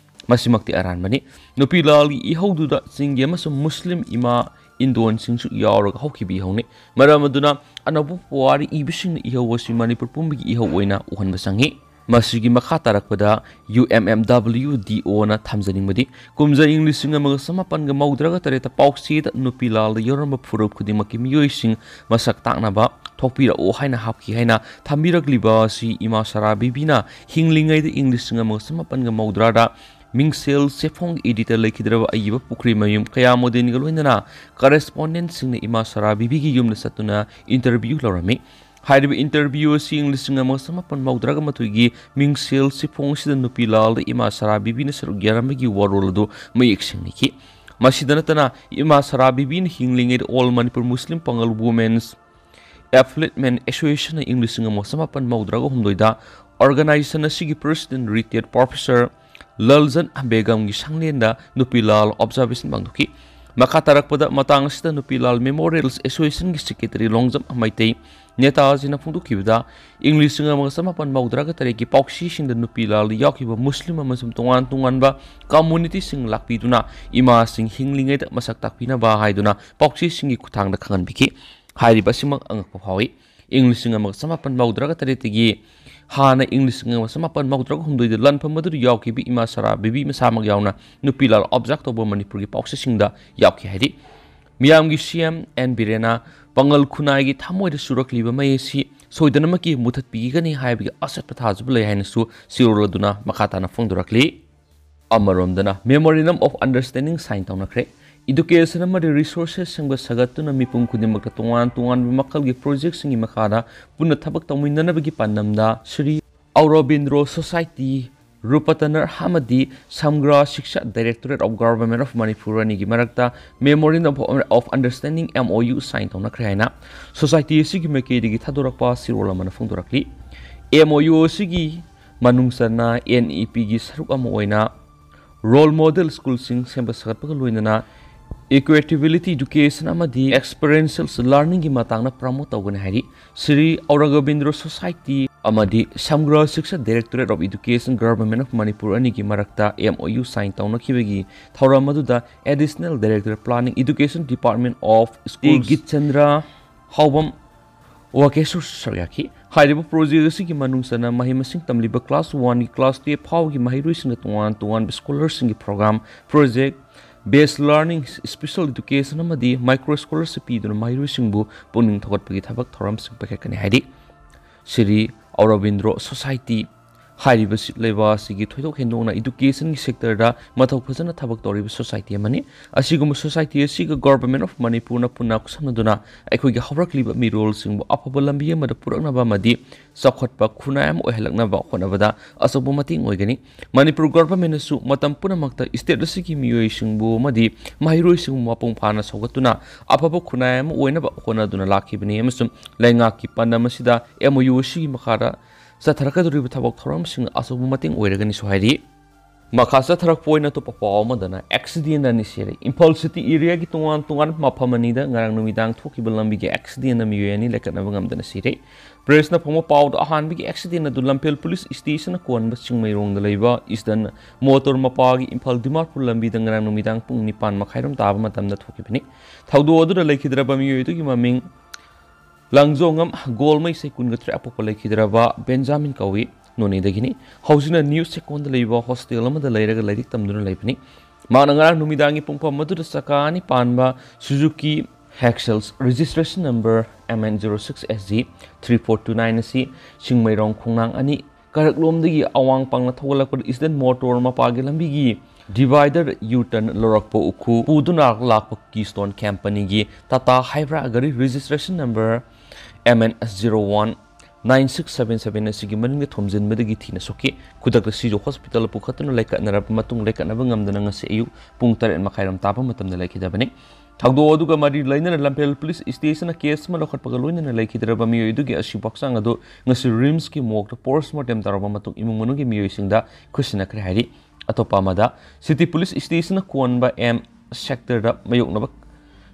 ꯃꯁꯤꯃꯛꯇꯤ ꯑꯔꯥꯟꯕꯅꯤ꯫ ꯅꯨꯄꯤ ꯂꯥꯜꯒꯤ ꯏꯍꯧꯗꯨꯗ ꯆꯤꯡꯒꯤ ꯑꯃꯁꯨꯡ ꯃꯨꯁꯂꯤꯝ ꯏꯃꯥ ꯏꯟꯗꯣꯟꯁꯤꯡꯁꯨ ꯌꯥꯎꯔꯒ ꯍꯧꯈꯤꯕ ꯏꯍꯧꯅꯤ꯫ ꯃꯔꯝ ꯑꯗꯨꯅ ꯑꯅꯧꯕ ꯄꯨꯋꯥꯔꯤ ꯏꯕꯁꯤꯡꯅ ꯏꯍꯧ ꯑꯁꯤ ꯃꯅꯤꯄꯨꯔ ꯄꯨꯝꯕꯒꯤ ꯏꯍꯧ ꯑꯣꯏꯅ ꯎꯍꯟꯕ ꯆꯪꯏ꯫ ꯃꯁꯤꯒꯤ ꯃꯈꯥ ꯇꯥꯔꯛꯄꯗ UMMWDOꯅ ꯊꯝꯖꯅꯤꯡꯕꯗꯤ, ꯀꯨꯝꯖꯥ ꯏꯪ ꯂꯤꯁꯤꯡ ꯑꯃꯒ ꯆꯃꯥꯄꯟꯒ ꯃꯧꯗ꯭ꯔꯥꯒ ꯇꯔꯦꯠꯇ ꯄꯥꯎꯆꯦꯗ ꯅꯨꯄꯤ ꯂꯥꯜꯗ ꯌꯥꯎꯔꯝꯕ ꯐꯨꯔꯨꯞ ꯈꯨꯗꯤꯡꯃꯛꯀꯤ ꯃꯤꯑꯣꯏꯁꯤꯡ ꯃꯁꯛ ꯇꯥꯛꯅꯕ ꯊꯣꯛꯄꯤꯔꯛꯎ ꯍꯥꯏꯅ ꯍꯥꯞꯈꯤ ꯍꯥꯏꯅ ꯊꯝꯕꯤꯔꯛꯂꯤꯕ ꯑꯁꯤ ꯏꯃꯥ ꯁꯔꯥ ꯕꯤꯕꯤꯅ ꯍꯤꯡꯂꯤꯉꯩꯗ ꯏꯪ ꯂꯤꯁꯤꯡ ꯑꯃꯒ ꯆꯃꯥꯄꯟꯒ ꯃꯧꯗ꯭ꯔꯥꯗ ꯃꯤꯡꯁꯦꯜ ꯆꯦꯐꯣꯡ ꯏꯗꯤꯇꯔ ꯂꯩꯈꯤꯗ꯭ꯔꯕ ꯑꯏꯕ ꯄꯨꯈ꯭ꯔꯤꯃꯌꯨꯝ ꯀꯌꯥꯃꯨꯗꯤꯟꯒ ꯂꯣꯏꯅꯅ ꯀꯔꯦꯁꯄꯣꯟꯗꯦꯟꯠꯁꯤꯡꯅ ꯏꯃꯥ ꯁꯔꯥ ꯕꯤꯕꯤꯒꯤ ꯌꯨꯝꯗ ꯆꯠꯇꯨꯅ ꯏꯟꯇꯔꯚ꯭ꯌꯨ ꯂꯧꯔꯝꯃꯤ꯫ ꯍꯥꯏꯔꯤꯕ ꯏꯟꯇꯔꯚ꯭ꯌꯨ ꯑꯁꯤ ꯏꯪ ꯂꯤꯁꯤꯡ ꯑꯃꯒ ꯆꯃꯥꯄꯟ ꯃꯧꯗ꯭ꯔꯥꯒ ꯃꯥꯊꯣꯏꯒꯤ ꯃꯤꯡꯁꯦꯜ ꯆꯦꯐꯣꯡꯁꯤꯗ ꯅꯨꯄꯤ ꯂꯥꯜꯗ ꯏꯃꯥ ꯁꯔꯥ ꯕꯤꯕꯤꯅ ꯁꯔꯨꯛ ꯌꯥꯔꯝꯕꯒꯤ ꯋꯥꯔꯣꯜ ꯑꯗꯨ ꯃꯌꯦꯛ ꯁꯦꯡꯅ ꯏꯈꯤ꯫ ꯃꯁꯤꯗ ꯅꯠꯇꯅ ꯏꯃꯥ ꯁꯔꯥ ꯕꯤꯕꯤꯅ ꯍꯤꯡꯂꯤꯉꯩꯗ All Manipur Muslim Pangal Women's Upliftment Associationꯅ ꯏꯪ ꯂꯤꯁꯤꯡ ꯑꯃꯒ ꯆꯃꯥꯄꯟ ꯃꯧꯗ꯭ꯔꯥꯒ ꯍꯨꯝꯗꯣꯏꯗ organization ꯑꯁꯤꯒꯤ president retired professor ꯂꯜꯖꯟ ꯕꯦꯒꯝꯒꯤ ꯁꯪꯂꯦꯟꯗ ꯅꯨꯄꯤ ꯂꯥꯜ observation ꯄꯥꯡꯊꯣꯛꯈꯤ꯫ ꯃꯈꯥ ꯇꯥꯔꯛꯄꯗ ꯃꯇꯥꯡ ꯑꯁꯤꯗ ꯅꯨꯄꯤ ꯂꯥꯜ Memorials Associationꯒꯤ secretary ꯂꯣꯡꯖꯝ ꯃꯩꯇꯩ ꯅꯦꯇꯥꯖꯤꯅ ꯐꯣꯡꯗꯣꯛꯈꯤꯕꯗ ꯏꯪ ꯂꯤꯁꯤꯡ ꯑꯃꯒ ꯆꯃꯥꯄꯟ ꯃꯧꯗ꯭ꯔꯥꯒ ꯇꯔꯦꯠꯀꯤ ꯄꯥꯎꯆꯦꯁꯤꯡꯗ ꯅꯨꯄꯤ ꯂꯥꯜꯗ ꯌꯥꯎꯈꯤꯕ ꯃꯨꯁꯂꯤꯝ ꯑꯃꯁꯨꯡ ꯇꯣꯉꯥꯟ ꯇꯣꯉꯥꯟꯕ communityꯁꯤꯡ ꯂꯥꯛꯄꯤꯗꯨꯅ ꯏꯃꯥꯁꯤꯡ ꯍꯤꯡꯂꯤꯉꯩꯗ ꯃꯁꯛ ꯇꯥꯛꯄꯤꯅꯕ ꯍꯥꯏꯗꯨꯅ ꯄꯥꯎꯆꯦꯁꯤꯡꯒꯤ ꯈꯨꯠꯊꯥꯡꯗ ꯈꯪꯍꯟꯕꯤꯈꯤ꯫ ꯍꯥꯏꯔꯤꯕ ꯑꯁꯤꯃꯛ ꯑꯉꯛꯄ ꯐꯥꯎꯏ꯫ ꯏꯪ ꯂꯤꯁꯤꯡ ꯑꯃꯒ ꯆꯃꯥꯄꯟ ꯃꯧꯗ꯭ꯔꯥꯒ ꯇꯔꯦꯠꯇꯒꯤ ꯍꯥꯟꯅ ꯏꯪ ꯂꯤꯁꯤꯡ ꯑꯃꯒ ꯆꯃꯥꯄꯟ ꯃꯧꯗ꯭ꯔꯥꯒ ꯍꯨꯝꯗꯣꯏꯗ ꯂꯥꯟꯐꯝ ꯑꯗꯨꯗ ꯌꯥꯎꯈꯤꯕ ꯏꯃꯥ ꯁꯔꯥ ꯕꯤꯕꯤ ꯃꯁꯥꯃꯛ ꯌꯥꯎꯅ ꯅꯨꯄꯤ ꯂꯥꯜ observe ꯇꯧꯕ ꯃꯅꯤꯄꯨꯔꯒꯤ ꯄꯥꯎꯆꯦꯁꯤꯡꯗ ꯌꯥꯎꯈꯤ ꯍꯥꯏꯔꯤ꯫ ꯃꯤꯌꯥꯝꯒꯤ CM ꯑꯦꯟ ꯕꯤꯔꯦꯟꯅ ꯄꯥꯉꯜ ꯈꯨꯟꯅꯥꯏꯒꯤ ꯊꯃꯣꯏꯗ ꯆꯨꯔꯛꯂꯤꯕ ꯃꯩ ꯑꯁꯤ ꯁꯣꯏꯗꯅꯃꯛꯀꯤ ꯃꯨꯊꯠꯄꯤꯒꯅꯤ ꯍꯥꯏꯕꯒꯤ ꯑꯆꯦꯠꯄ ꯊꯥꯖꯕ ꯂꯩ ꯍꯥꯏꯅꯁꯨ ꯆꯦꯔꯣꯜ ꯑꯗꯨꯅ ꯃꯈꯥ ꯇꯥꯅ ꯐꯣꯡꯗꯣꯔꯛꯂꯤ꯫ ꯑꯃꯔꯣꯝꯗꯅ Memorandum of Understanding sign ꯇꯧꯅꯈ꯭ꯔꯦ꯫ Education ꯑꯃꯗꯤ resources ꯁꯦꯝꯒꯠ ꯁꯥꯒꯠꯇꯨꯅ ꯃꯤꯄꯨꯝ ꯈꯨꯗꯤꯡꯃꯛꯇ ꯇꯣꯉꯥꯟ ꯇꯣꯉꯥꯟꯕ ꯃꯈꯜꯒꯤ projectꯁꯤꯡꯒꯤ ꯃꯈꯥꯗ ꯄꯨꯟꯅ ꯊꯕꯛ ꯇꯧꯃꯤꯟꯅꯅꯕꯒꯤ ꯄꯥꯟꯗꯝꯗ ꯁ꯭ꯔꯤ ꯑꯧꯔꯣꯕꯤꯟꯗ꯭ꯔꯣ Society, ꯔꯨꯄꯇꯅꯔ ꯑꯃꯗꯤ ꯁꯝꯒ꯭ꯔꯥ ꯁꯤꯛꯁꯥ Directorate of Government of Manipur ꯑꯅꯤꯒꯤ ꯃꯔꯛꯇ Memorandum of Understanding, MOU, sign ꯇꯧꯅꯈ꯭ꯔꯦ ꯍꯥꯏꯅ society ꯑꯁꯤꯒꯤ ꯃꯥꯏꯀꯩꯗꯒꯤ ꯊꯥꯗꯣꯔꯛꯄ ꯆꯦꯔꯣꯜ ꯑꯃꯅ ꯐꯣꯡꯗꯣꯔꯛꯂꯤ꯫ MOU ꯑꯁꯤꯒꯤ ꯃꯅꯨꯡ ꯆꯟꯅ NEPꯒꯤ ꯁꯔꯨꯛ ꯑꯃ ꯑꯣꯏꯅ role model schoolꯁꯤꯡ ꯁꯦꯝꯒꯠ ꯁꯥꯒꯠꯄꯒ ꯂꯣꯏꯅꯅ equitability education ꯑꯃꯗꯤ experiential learningꯒꯤ ꯃꯇꯥꯡꯗ promote ꯇꯧꯒꯅꯤ ꯍꯥꯏꯔꯤ꯫ ꯁ꯭ꯔꯤ ꯑꯧꯔꯣꯕꯤꯟꯗ꯭ꯔꯣ Society ꯑꯃꯗꯤ ꯁꯝꯒ꯭ꯔꯥ ꯁꯤꯛꯁꯥ Directorate of Education, Government of Manipur ꯑꯅꯤꯒꯤ ꯃꯔꯛꯇ MOU sign ꯇꯧꯅꯈꯤꯕꯒꯤ ꯊꯧꯔꯝ ꯑꯗꯨꯗ Additional Director Planning, Education Department of Schools ꯒꯤꯠꯆꯟꯗ꯭ꯔ ꯍꯥꯎꯕꯝ ꯋꯥꯀꯦꯁꯨ ꯁꯔꯨꯛ ꯌꯥꯈꯤ꯫ ꯍꯥꯏꯔꯤꯕ ꯄ꯭ꯔꯣꯖꯦꯛ ꯑꯁꯤꯒꯤ ꯃꯅꯨꯡ ꯆꯟꯅ ꯃꯍꯩ ꯃꯁꯤꯡ ꯇꯝꯂꯤꯕ ꯀ꯭ꯂꯥꯁ ꯋꯥꯟꯒꯤ ꯀ꯭ꯂꯥꯁ ꯇꯨꯌꯦꯜꯐ ꯐꯥꯎꯒꯤ ꯃꯍꯩꯔꯣꯏꯁꯤꯡꯅ ꯇꯣꯉꯥꯟ ꯇꯣꯉꯥꯟꯕ ꯁ꯭ꯀꯣꯂꯔꯁꯤꯡꯒꯤ ꯄ꯭ꯔꯣꯒ꯭ꯔꯥꯝ, ꯄ꯭ꯔꯣꯖꯦꯛ, ꯕꯦꯁ ꯂꯔꯅꯤꯡ, ꯁ꯭ꯄꯦꯁꯦꯜ ꯏꯗꯨꯀꯦꯁꯟ ꯑꯃꯗꯤ ꯃꯥꯏꯀ꯭ꯔꯣ ꯁ꯭ꯀꯣꯂꯔꯁꯤꯞ ꯄꯤꯗꯨꯅ ꯃꯍꯩꯔꯣꯏꯁꯤꯡꯕꯨ ꯄꯨꯛꯅꯤꯡ ꯊꯧꯒꯠꯄꯒꯤ ꯊꯕꯛ ꯊꯧꯔꯝꯁꯤꯡ ꯄꯥꯏꯈꯠꯀꯅꯤ ꯍꯥꯏꯔꯤ꯫ ꯁ꯭ꯔꯤ ꯑꯧꯔꯣꯕꯤꯟꯗ꯭ꯔꯣ ꯁꯣꯁꯥꯏꯇꯤ ꯍꯥꯏꯔꯤꯕ ꯁꯤꯠ ꯂꯩꯕ ꯑꯁꯤꯒꯤ ꯊꯣꯏꯗꯣꯛ ꯍꯦꯟꯗꯣꯛꯅ ꯏꯗꯨꯀꯦꯁꯟꯒꯤ ꯁꯦꯛꯇꯔꯗ ꯃꯊꯧ ꯐꯖꯅ ꯊꯕꯛ ꯇꯧꯔꯤꯕ ꯁꯣꯁꯥꯏꯇꯤ ꯑꯃꯅꯤ꯫ ꯑꯁꯤꯒꯨꯝꯕ ꯁꯣꯁꯥꯏꯇꯤ ꯑꯁꯤꯒ ꯒꯣꯚꯔꯟꯃꯦꯟꯠ ꯑꯣꯐ ꯃꯅꯤꯄꯨꯔꯅ ꯄꯨꯟꯅ ꯈꯨꯠꯁꯝꯅꯗꯨꯅ ꯑꯩꯈꯣꯏꯒꯤ ꯍꯧꯔꯛꯂꯤꯕ ꯃꯤꯔꯣꯜꯁꯤꯡꯕꯨ ꯑꯐꯕ ꯂꯝꯕꯤ ꯑꯃꯗ ꯄꯨꯔꯛꯅꯕ ꯑꯃꯗꯤ ꯆꯥꯎꯈꯠꯄ ꯈꯨꯟꯅꯥꯏ ꯑꯃ ꯑꯣꯏꯍꯜꯂꯛꯅꯕ ꯍꯣꯠꯅꯕꯗ ꯑꯆꯧꯕ ꯃꯇꯦꯡ ꯑꯣꯏꯒꯅꯤ꯫ ꯃꯅꯤꯄꯨꯔ ꯒꯣꯚꯔꯟꯃꯦꯟꯠꯅꯁꯨ ꯃꯇꯝ ꯄꯨꯝꯅꯃꯛꯇ ꯁ꯭ꯇꯦꯠ ꯑꯁꯤꯒꯤ ꯃꯤꯑꯣꯏꯁꯤꯡꯕꯨ ꯑꯃꯗꯤ ꯃꯍꯩꯔꯣꯏꯁꯤꯡꯕꯨ ꯃꯄꯨꯡ ꯐꯥꯅ ꯁꯧꯒꯠꯇꯨꯅ ꯑꯐꯕ ꯈꯨꯟꯅꯥꯏ ꯑꯃ ꯑꯣꯏꯅꯕ ꯍꯣꯠꯅꯗꯨꯅ ꯂꯥꯛꯈꯤꯕꯅꯤ ꯑꯃꯁꯨꯡ ꯂꯩꯉꯥꯛꯀꯤ ꯄꯥꯟꯗꯝ ꯑꯁꯤꯗ ꯑꯦꯝ ꯑꯣ ꯌꯨ ꯑꯁꯤꯒꯤ ꯃꯈꯥꯗ ꯆꯠꯊꯔꯛꯀꯗꯧꯔꯤꯕ ꯊꯕꯛ ꯊꯧꯔꯝꯁꯤꯡꯅ ꯑꯆꯧꯕ ꯃꯇꯦꯡ ꯑꯣꯏꯔꯒꯅꯤꯁꯨ ꯍꯥꯏꯔꯤ꯫ ꯃꯈꯥ ꯆꯠꯊꯔꯛꯄ ꯑꯣꯏꯅ ꯑꯇꯣꯞꯄ ꯄꯥꯎ ꯑꯃꯗꯅ ꯑꯦꯛꯁꯤꯗꯦꯟ ꯑꯅꯤ ꯁꯤꯔꯦ꯫ ꯏꯝꯐꯥꯜ ꯁꯤꯇꯤ ꯑꯦꯔꯤꯌꯥꯒꯤ ꯇꯣꯉꯥꯟ ꯇꯣꯉꯥꯟꯕ ꯃꯐꯝ ꯑꯅꯤꯗ ꯉꯔꯥꯡ ꯅꯨꯃꯤꯗꯥꯡ ꯊꯣꯛꯈꯤꯕ ꯂꯝꯕꯤꯒꯤ ꯑꯦꯛꯁꯤꯗꯦꯟꯗ ꯃꯤꯑꯣꯏ ꯑꯅꯤ ꯂꯩꯈꯠꯅꯕ ꯉꯝꯗꯅ ꯁꯤꯔꯦ꯫ ꯄ꯭ꯔꯦꯁꯅ ꯐꯣꯡꯕ ꯄꯥꯎꯗ ꯑꯍꯥꯟꯕꯒꯤ ꯑꯦꯛꯁꯤꯗꯦꯟ ꯑꯗꯨ ꯂꯝꯐꯦꯜ ꯄꯨꯂꯤꯁ ꯁ꯭ꯇꯦꯁꯟꯅ ꯀꯣꯟꯕ ꯆꯤꯡꯃꯩꯔꯣꯡꯗ ꯂꯩꯕ ꯏꯁꯇꯔꯟ ꯃꯣꯇꯣꯔ ꯃꯄꯥꯒꯤ ꯏꯝꯐꯥꯜ ꯗꯤꯃꯥꯄꯨꯔ ꯂꯝꯕꯤꯗ ꯉꯔꯥꯡ ꯅꯨꯃꯤꯗꯥꯡ ꯄꯨꯡ ꯅꯤꯄꯥꯟ ꯃꯈꯥꯏꯔꯣꯝ ꯇꯥꯕ ꯃꯇꯝꯗ ꯊꯣꯛꯈꯤꯕꯅꯤ꯫ ꯊꯧꯗꯣꯛ ꯑꯗꯨꯗ ꯂꯩꯈꯤꯗ꯭ꯔꯕ ꯃꯤꯑꯣꯏ ꯑꯗꯨꯒꯤ ꯃꯃꯤꯡ ꯂꯪꯖꯣꯉꯝ ꯒꯣꯜꯃꯩ ꯆꯍꯤ ꯀꯨꯟꯒ ꯇꯔꯦꯠ ꯑꯄꯣꯛꯄ ꯂꯩꯈꯤꯗ꯭ꯔꯕ ꯕꯦꯟꯖꯥꯃꯤꯟ ꯀꯧꯏ꯫ ꯅꯣꯅꯦꯗꯒꯤꯅꯤ꯫ ꯍꯧꯖꯤꯛꯅ ꯅ꯭ꯌꯨ ꯆꯦꯛꯀꯣꯟꯗ ꯂꯩꯕ ꯍꯣꯁꯇꯦꯜ ꯑꯃꯗ ꯂꯩꯔꯒ ꯂꯥꯏꯔꯤꯛ ꯇꯝꯗꯨꯅ ꯂꯩꯕꯅꯤ꯫ ꯃꯍꯥꯛꯅ ꯉꯔꯥꯡ ꯅꯨꯃꯤꯗꯥꯡꯒꯤ ꯄꯨꯡꯐꯝ ꯑꯗꯨꯗ ꯆꯀꯥ ꯑꯅꯤ ꯄꯥꯟꯕ Suzuki ꯍꯦꯛꯁꯦꯜ registration number M N zero six S G three four two nine ꯑꯁꯤ ꯆꯤꯡꯃꯩꯔꯣꯡ ꯈꯣꯡꯅꯥꯡ ꯑꯅꯤ ꯀꯥꯔꯛꯂꯣꯝꯗꯒꯤ ꯑꯋꯥꯡ ꯄꯥꯡꯅ ꯊꯧꯒꯠꯂꯛꯄꯗ ꯏꯁꯇꯔꯟ ꯃꯣꯇꯣꯔ ꯃꯄꯥꯒꯤ ꯂꯝꯕꯤꯒꯤ divider U-turn ꯂꯧꯔꯛꯄ ꯎꯈꯨ ꯄꯨꯗꯨꯅ ꯂꯥꯛꯄ Keystone Companyꯒꯤ Tata Hyva ꯒꯥꯔꯤ registration number M N zero one nine six seven seven ꯑꯁꯤꯒꯤ ꯃꯅꯤꯡꯗ ꯊꯣꯝꯖꯤꯟꯕꯗꯒꯤ ꯊꯤꯅ ꯁꯣꯛꯈꯤ꯫ ꯈꯨꯗꯛꯇ ꯁꯤꯖ ꯍꯣꯁꯄꯤꯇꯥꯜꯗ ꯄꯨꯈꯠꯇꯨꯅ ꯂꯩꯈꯠꯅꯔꯕ ꯃꯇꯨꯡ ꯂꯩꯈꯠꯅꯕ ꯉꯝꯗꯅ ꯉꯁꯤ ꯑꯌꯨꯛ ꯄꯨꯡ ꯇꯔꯦꯠ ꯃꯈꯥꯏꯔꯣꯝ ꯇꯥꯕ ꯃꯇꯝꯗ ꯂꯩꯈꯤꯗꯕꯅꯤ꯫ ꯊꯧꯗꯣꯛ ꯑꯗꯨꯒ ꯃꯔꯤ ꯂꯩꯅꯅ ꯂꯝꯐꯦꯜ ꯄꯨꯂꯤꯁ ꯁ꯭ꯇꯦꯁꯟꯅ ꯀꯦꯁ ꯑꯃ ꯂꯧꯈꯠꯄꯒ ꯂꯣꯏꯅꯅ ꯂꯩꯈꯤꯗ꯭ꯔꯕ ꯃꯤꯑꯣꯏ ꯑꯗꯨꯒꯤ ꯑꯁꯤꯕ ꯍꯛꯆꯥꯡ ꯑꯗꯨ ꯉꯁꯤ ꯔꯤꯝꯁꯀꯤ ꯃꯣꯔꯒꯇ ꯄꯣꯁꯃꯣꯔꯇꯦꯝ ꯇꯧꯔꯕ ꯃꯇꯨꯡ ꯏꯃꯨꯡ ꯃꯅꯨꯡꯒꯤ ꯃꯤꯑꯣꯏꯁꯤꯡꯗ ꯈꯨꯠꯁꯤꯟꯅꯈ꯭ꯔꯦ ꯍꯥꯏꯔꯤ꯫ ꯑꯇꯣꯞꯄ ꯑꯃꯗ, ꯁꯤꯇꯤ ꯄꯨꯂꯤꯁ ꯁ꯭ꯇꯦꯁꯟꯅ ꯀꯣꯟꯕ ꯑꯦꯝ ꯁꯦꯛꯇꯔꯗ ꯃꯥꯌꯣꯛꯅꯕ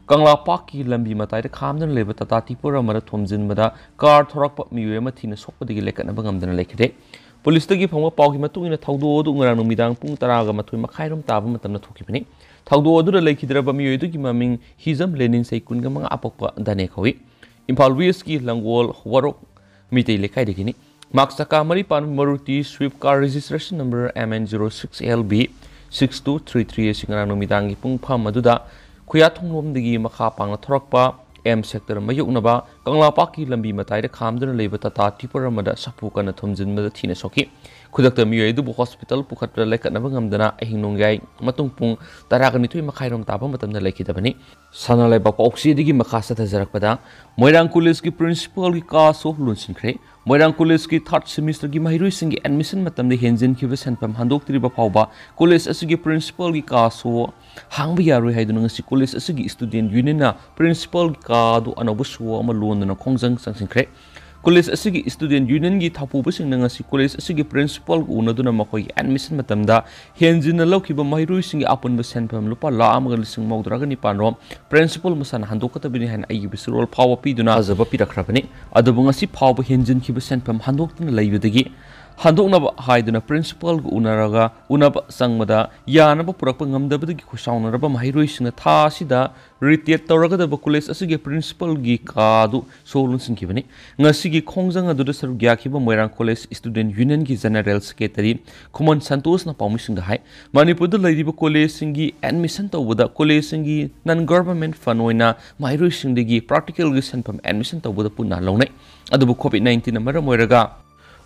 ꯀꯪꯂꯥꯄꯥꯛꯀꯤ ꯂꯝꯕꯤ ꯃꯇꯥꯏꯗ ꯈꯥꯝꯗꯨꯅ ꯂꯩꯕ ꯇꯥꯇꯥ ꯇꯤꯄꯔ ꯑꯃꯗ ꯊꯣꯝꯖꯤꯟꯕꯗ ꯀꯥꯔ ꯊꯧꯔꯛꯄ ꯃꯤꯑꯣꯏ ꯑꯃ ꯊꯤꯅ ꯁꯣꯛꯄꯗꯒꯤ ꯂꯩꯈꯠꯅꯕ ꯉꯝꯗꯅ ꯂꯩꯈꯤꯗꯦ꯫ ꯄꯨꯂꯤꯁꯇꯒꯤ ꯐꯪꯕ ꯄꯥꯎꯒꯤ ꯃꯇꯨꯡ ꯏꯟꯅ, ꯊꯧꯗꯣꯛ ꯑꯗꯨ ꯉꯔꯥꯡ ꯅꯨꯃꯤꯗꯥꯡ ꯄꯨꯡ ꯇꯔꯥꯒ ꯃꯥꯊꯣꯏ ꯃꯈꯥꯏꯔꯣꯝ ꯇꯥꯕ ꯃꯇꯝꯗ ꯊꯣꯛꯈꯤꯕꯅꯤ꯫ ꯊꯧꯗꯣꯛ ꯑꯗꯨꯗ ꯂꯩꯈꯤꯗ꯭ꯔꯕ ꯃꯤꯑꯣꯏ ꯑꯗꯨꯒꯤ ꯃꯃꯤꯡ ꯍꯤꯖꯝ ꯂꯦꯅꯤꯟ, ꯆꯍꯤ ꯀꯨꯟꯒ ꯃꯉꯥ ꯑꯄꯣꯛꯄ ꯗꯥꯅꯦ ꯀꯧꯏ꯫ ꯏꯝꯐꯥꯜ ꯋꯦꯁꯀꯤ ꯂꯪꯒꯣꯜ ꯋꯥꯔꯣꯛ ꯃꯤꯇꯩ ꯂꯩꯀꯥꯏꯗꯒꯤꯅꯤ꯫ ꯃꯥꯔꯛ ꯆꯀꯥ ꯃꯔꯤ ꯄꯥꯟꯕ Maruti Swift car registration number M N zero six L B six two three three ꯑꯁꯤ ꯉꯔꯥꯡ ꯅꯨꯃꯤꯗꯥꯡꯒꯤ ꯄꯨꯡ ꯐꯝ ꯑꯗꯨꯗ ꯈꯨꯌꯥꯊꯣꯡꯂꯣꯝꯗꯒꯤ ꯃꯈꯥ ꯄꯥꯡꯅ ꯊꯧꯔꯛꯄ M sector ꯃꯥꯌꯣꯛꯅꯕ ꯀꯪꯂꯥꯄꯥꯠꯀꯤ ꯂꯝꯕꯤ ꯃꯇꯥꯏꯗ ꯈꯥꯝꯗꯨꯅ ꯂꯩꯕ ꯇꯥꯇꯥ ꯇꯤꯄꯔ ꯑꯃꯗ ꯁꯥꯐꯨ ꯀꯟꯅ ꯊꯣꯝꯖꯤꯟꯕꯗ ꯊꯤꯅ ꯁꯣꯛꯈꯤ꯫ ꯈꯨꯗꯛꯇ ꯃꯤꯑꯣꯏ ꯑꯗꯨꯕꯨ ꯍꯣꯁꯄꯤꯇꯥꯜ ꯄꯨꯈꯠꯄꯗ ꯂꯥꯏꯀꯠꯅꯕ ꯉꯝꯗꯅ ꯑꯍꯤꯡ ꯅꯣꯡꯌꯥꯏ ꯃꯇꯨꯡ ꯄꯨꯡ ꯇꯔꯥꯒ ꯅꯤꯊꯣꯏ ꯃꯈꯥꯏꯔꯣꯝ ꯇꯥꯕ ꯃꯇꯝꯗ ꯂꯩꯈꯤꯗꯕꯅꯤ꯫ ꯁꯅꯥ ꯂꯩꯕꯥꯛ ꯄꯥꯎꯆꯦꯗꯒꯤ ꯃꯈꯥ ꯆꯠꯊꯖꯔꯛꯄꯗ, ꯃꯣꯏꯔꯥꯡ ꯀꯣꯂꯦꯖꯀꯤ ꯄ꯭ꯔꯤꯟꯁꯤꯄꯥꯜꯒꯤ ꯀꯥꯁꯨ ꯂꯣꯟꯁꯤꯟꯈ꯭ꯔꯦ꯫ ꯃꯣꯏꯔꯥꯡ ꯀꯣꯂꯦꯖꯀꯤ ꯊꯥꯔꯠ ꯁꯦꯃꯤꯁꯇꯔꯒꯤ ꯃꯍꯩꯔꯣꯏꯁꯤꯡꯒꯤ ꯑꯦꯗꯃꯤꯁꯟ ꯃꯇꯝꯗ ꯍꯦꯟꯖꯤꯟꯈꯤꯕ ꯁꯦꯟꯐꯝ ꯍꯟꯗꯣꯛꯇ꯭ꯔꯤꯕ ꯐꯥꯎꯕ ꯀꯣꯂꯦꯖ ꯑꯁꯤꯒꯤ ꯄ꯭ꯔꯤꯟꯁꯤꯄꯥꯜꯒꯤ ꯀꯥꯁꯨ ꯍꯥꯡꯕ ꯌꯥꯔꯣꯏ ꯍꯥꯏꯗꯨꯅ ꯉꯁꯤ ꯀꯣꯂꯦꯖ ꯑꯁꯤꯒꯤ ꯁ꯭ꯇꯨꯗꯦꯟꯠ ꯌꯨꯅꯤꯌꯟꯅ ꯄ꯭ꯔꯤꯟꯁꯤꯄꯥꯜꯒꯤ ꯀꯥ ꯑꯗꯨ ꯑꯅꯧꯕ ꯁꯣ ꯑꯃ ꯂꯣꯟꯗꯨꯅ ꯈꯣꯡꯖꯪ ꯆꯪꯁꯤꯟꯈ꯭ꯔꯦ꯫ ꯀꯣꯂꯦꯖ ꯑꯁꯤꯒꯤ ꯁ꯭ꯇꯨꯗꯦꯟꯠ ꯌꯨꯅꯤꯌꯟꯒꯤ ꯊꯧꯄꯨꯕꯁꯤꯡꯅ ꯉꯁꯤ ꯀꯣꯂꯦꯖ ꯑꯁꯤꯒꯤ ꯄ꯭ꯔꯤꯟꯁꯤꯄꯥꯜꯒ ꯎꯅꯗꯨꯅ ꯃꯈꯣꯏꯒꯤ ꯑꯦꯗꯃꯤꯁꯟ ꯃꯇꯝꯗ ꯍꯦꯟꯖꯤꯟꯅ ꯂꯧꯈꯤꯕ ꯃꯍꯩꯔꯣꯏꯁꯤꯡꯒꯤ ꯑꯄꯨꯟꯕ ꯁꯦꯟꯐꯝ ꯂꯨꯄꯥ ꯂꯥꯈ ꯑꯃꯒ ꯂꯤꯁꯤꯡ ꯃꯧꯗ꯭ꯔꯥꯒ ꯅꯤꯄꯥꯟ ꯔꯣꯝ ꯄ꯭ꯔꯤꯟꯁꯤꯄꯥꯜ ꯃꯁꯥꯅ ꯍꯟꯗꯣꯛꯀꯗꯕꯅꯤ ꯍꯥꯏꯅ ꯑꯏꯕ ꯆꯦꯔꯣꯜ ꯐꯥꯎꯕ ꯄꯤꯗꯨꯅ ꯊꯥꯖꯕ ꯄꯤꯔꯛꯈ꯭ꯔꯕꯅꯤ꯫ ꯑꯗꯨꯕꯨ ꯉꯁꯤ ꯐꯥꯎꯕ ꯍꯦꯟꯖꯤꯟꯈꯤꯕ ꯁꯦꯟꯐꯝ ꯍꯟꯗꯣꯛꯇꯨꯅ ꯂꯩꯕꯗꯒꯤ ꯍꯟꯗꯣꯛꯅꯕ ꯍꯥꯏꯗꯨꯅ ꯄ꯭ꯔꯤꯟꯁꯤꯄꯥꯜꯒ ꯎꯅꯔꯒ ꯎꯅꯕ ꯆꯪꯕꯗ ꯌꯥꯅꯕ ꯄꯨꯔꯛꯄ ꯉꯝꯗꯕꯗꯒꯤ ꯈꯣꯏꯁꯥꯎꯅꯔꯕ ꯃꯍꯩꯔꯣꯏꯁꯤꯡꯅ ꯊꯥ ꯑꯁꯤꯗ ꯔꯤꯇꯦꯠ ꯇꯧꯔꯒꯗꯕ ꯀꯣꯂꯦꯖ ꯑꯁꯤꯒꯤ ꯄ꯭ꯔꯤꯟꯁꯤꯄꯥꯜꯒꯤ ꯀꯥ ꯑꯗꯨ ꯁꯣ ꯂꯣꯟꯁꯤꯟꯈꯤꯕꯅꯤ꯫ ꯉꯁꯤꯒꯤ ꯈꯣꯡꯖꯪ ꯑꯗꯨꯗ ꯁꯔꯨꯛ ꯌꯥꯈꯤꯕ ꯃꯣꯏꯔꯥꯡ ꯀꯣꯂꯦꯖ ꯁ꯭ꯇꯨꯗꯦꯟꯠ ꯌꯨꯅꯤꯌꯟꯒꯤ ꯖꯦꯅꯔꯦꯜ ꯁꯦꯀ꯭ꯔꯦꯇꯔꯤ ꯈꯨꯃꯟ ꯁꯟꯇꯣꯁꯅ ꯄꯥꯎꯃꯤꯁꯤꯡꯗ ꯍꯥꯏ, ꯃꯅꯤꯄꯨꯔꯗ ꯂꯩꯔꯤꯕ ꯀꯣꯂꯦꯖꯁꯤꯡꯒꯤ ꯑꯦꯗꯃꯤꯁꯟ ꯇꯧꯕꯗ ꯀꯣꯂꯦꯖꯁꯤꯡꯒꯤ non government fund ꯑꯣꯏꯅ ꯃꯍꯩꯔꯣꯏꯁꯤꯡꯗꯒꯤ ꯄ꯭ꯔꯥꯛꯇꯤꯀꯦꯜꯒꯤ ꯁꯦꯟꯐꯝ ꯑꯦꯗꯃꯤꯁꯟ ꯇꯧꯕꯗ ꯄꯨꯟꯅ ꯂꯧꯅꯩ꯫ ꯑꯗꯨꯕꯨ ꯀꯣꯚꯤꯗ ꯅꯥꯏꯟꯇꯤꯟꯅ ꯃꯔꯝ ꯑꯣꯏꯔꯒ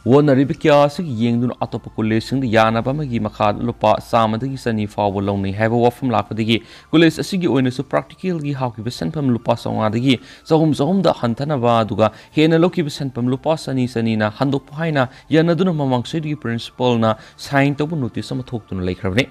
ꯋꯥꯅꯔꯤꯕ ꯀꯌꯥ ꯑꯁꯤꯒꯤ ꯌꯦꯡꯗꯨꯅ ꯑꯇꯣꯞꯄ ꯀꯣꯂꯦꯖꯁꯤꯡꯗ ꯌꯥꯅꯕ ꯑꯃꯒꯤ ꯃꯈꯥꯗ ꯂꯨꯄꯥ ꯆꯥꯝꯃꯗꯒꯤ ꯆꯅꯤ ꯐꯥꯎꯕ ꯂꯧꯅꯩ ꯍꯥꯏꯕ ꯋꯥꯐꯝ ꯂꯥꯛꯄꯗꯒꯤ ꯀꯣꯂꯦꯖ ꯑꯁꯤꯒꯤ ꯑꯣꯏꯅꯁꯨ ꯄ꯭ꯔꯥꯛꯇꯤꯀꯦꯜꯒꯤ ꯍꯥꯎꯈꯤꯕ ꯁꯦꯟꯐꯝ ꯂꯨꯄꯥ ꯆꯥꯝꯃꯉꯥꯗꯒꯤ ꯆꯍꯨꯝ ꯆꯍꯨꯝꯗ ꯍꯟꯊꯅꯕ ꯑꯗꯨꯒ ꯍꯦꯟꯅ ꯂꯧꯈꯤꯕ ꯁꯦꯟꯐꯝ ꯂꯨꯄꯥ ꯆꯅꯤ ꯆꯅꯤꯅ ꯍꯟꯗꯣꯛꯄ ꯍꯥꯏꯅ ꯌꯥꯅꯗꯨꯅ ꯃꯃꯥꯡꯁꯣꯏꯗꯒꯤ ꯄ꯭ꯔꯤꯟꯁꯤꯄꯥꯜꯅ ꯁꯥꯏꯟ ꯇꯧꯕ ꯅꯣꯇꯤꯁ ꯑꯃ ꯊꯣꯛꯇꯨꯅ ꯂꯩꯈ꯭ꯔꯕꯅꯤ꯫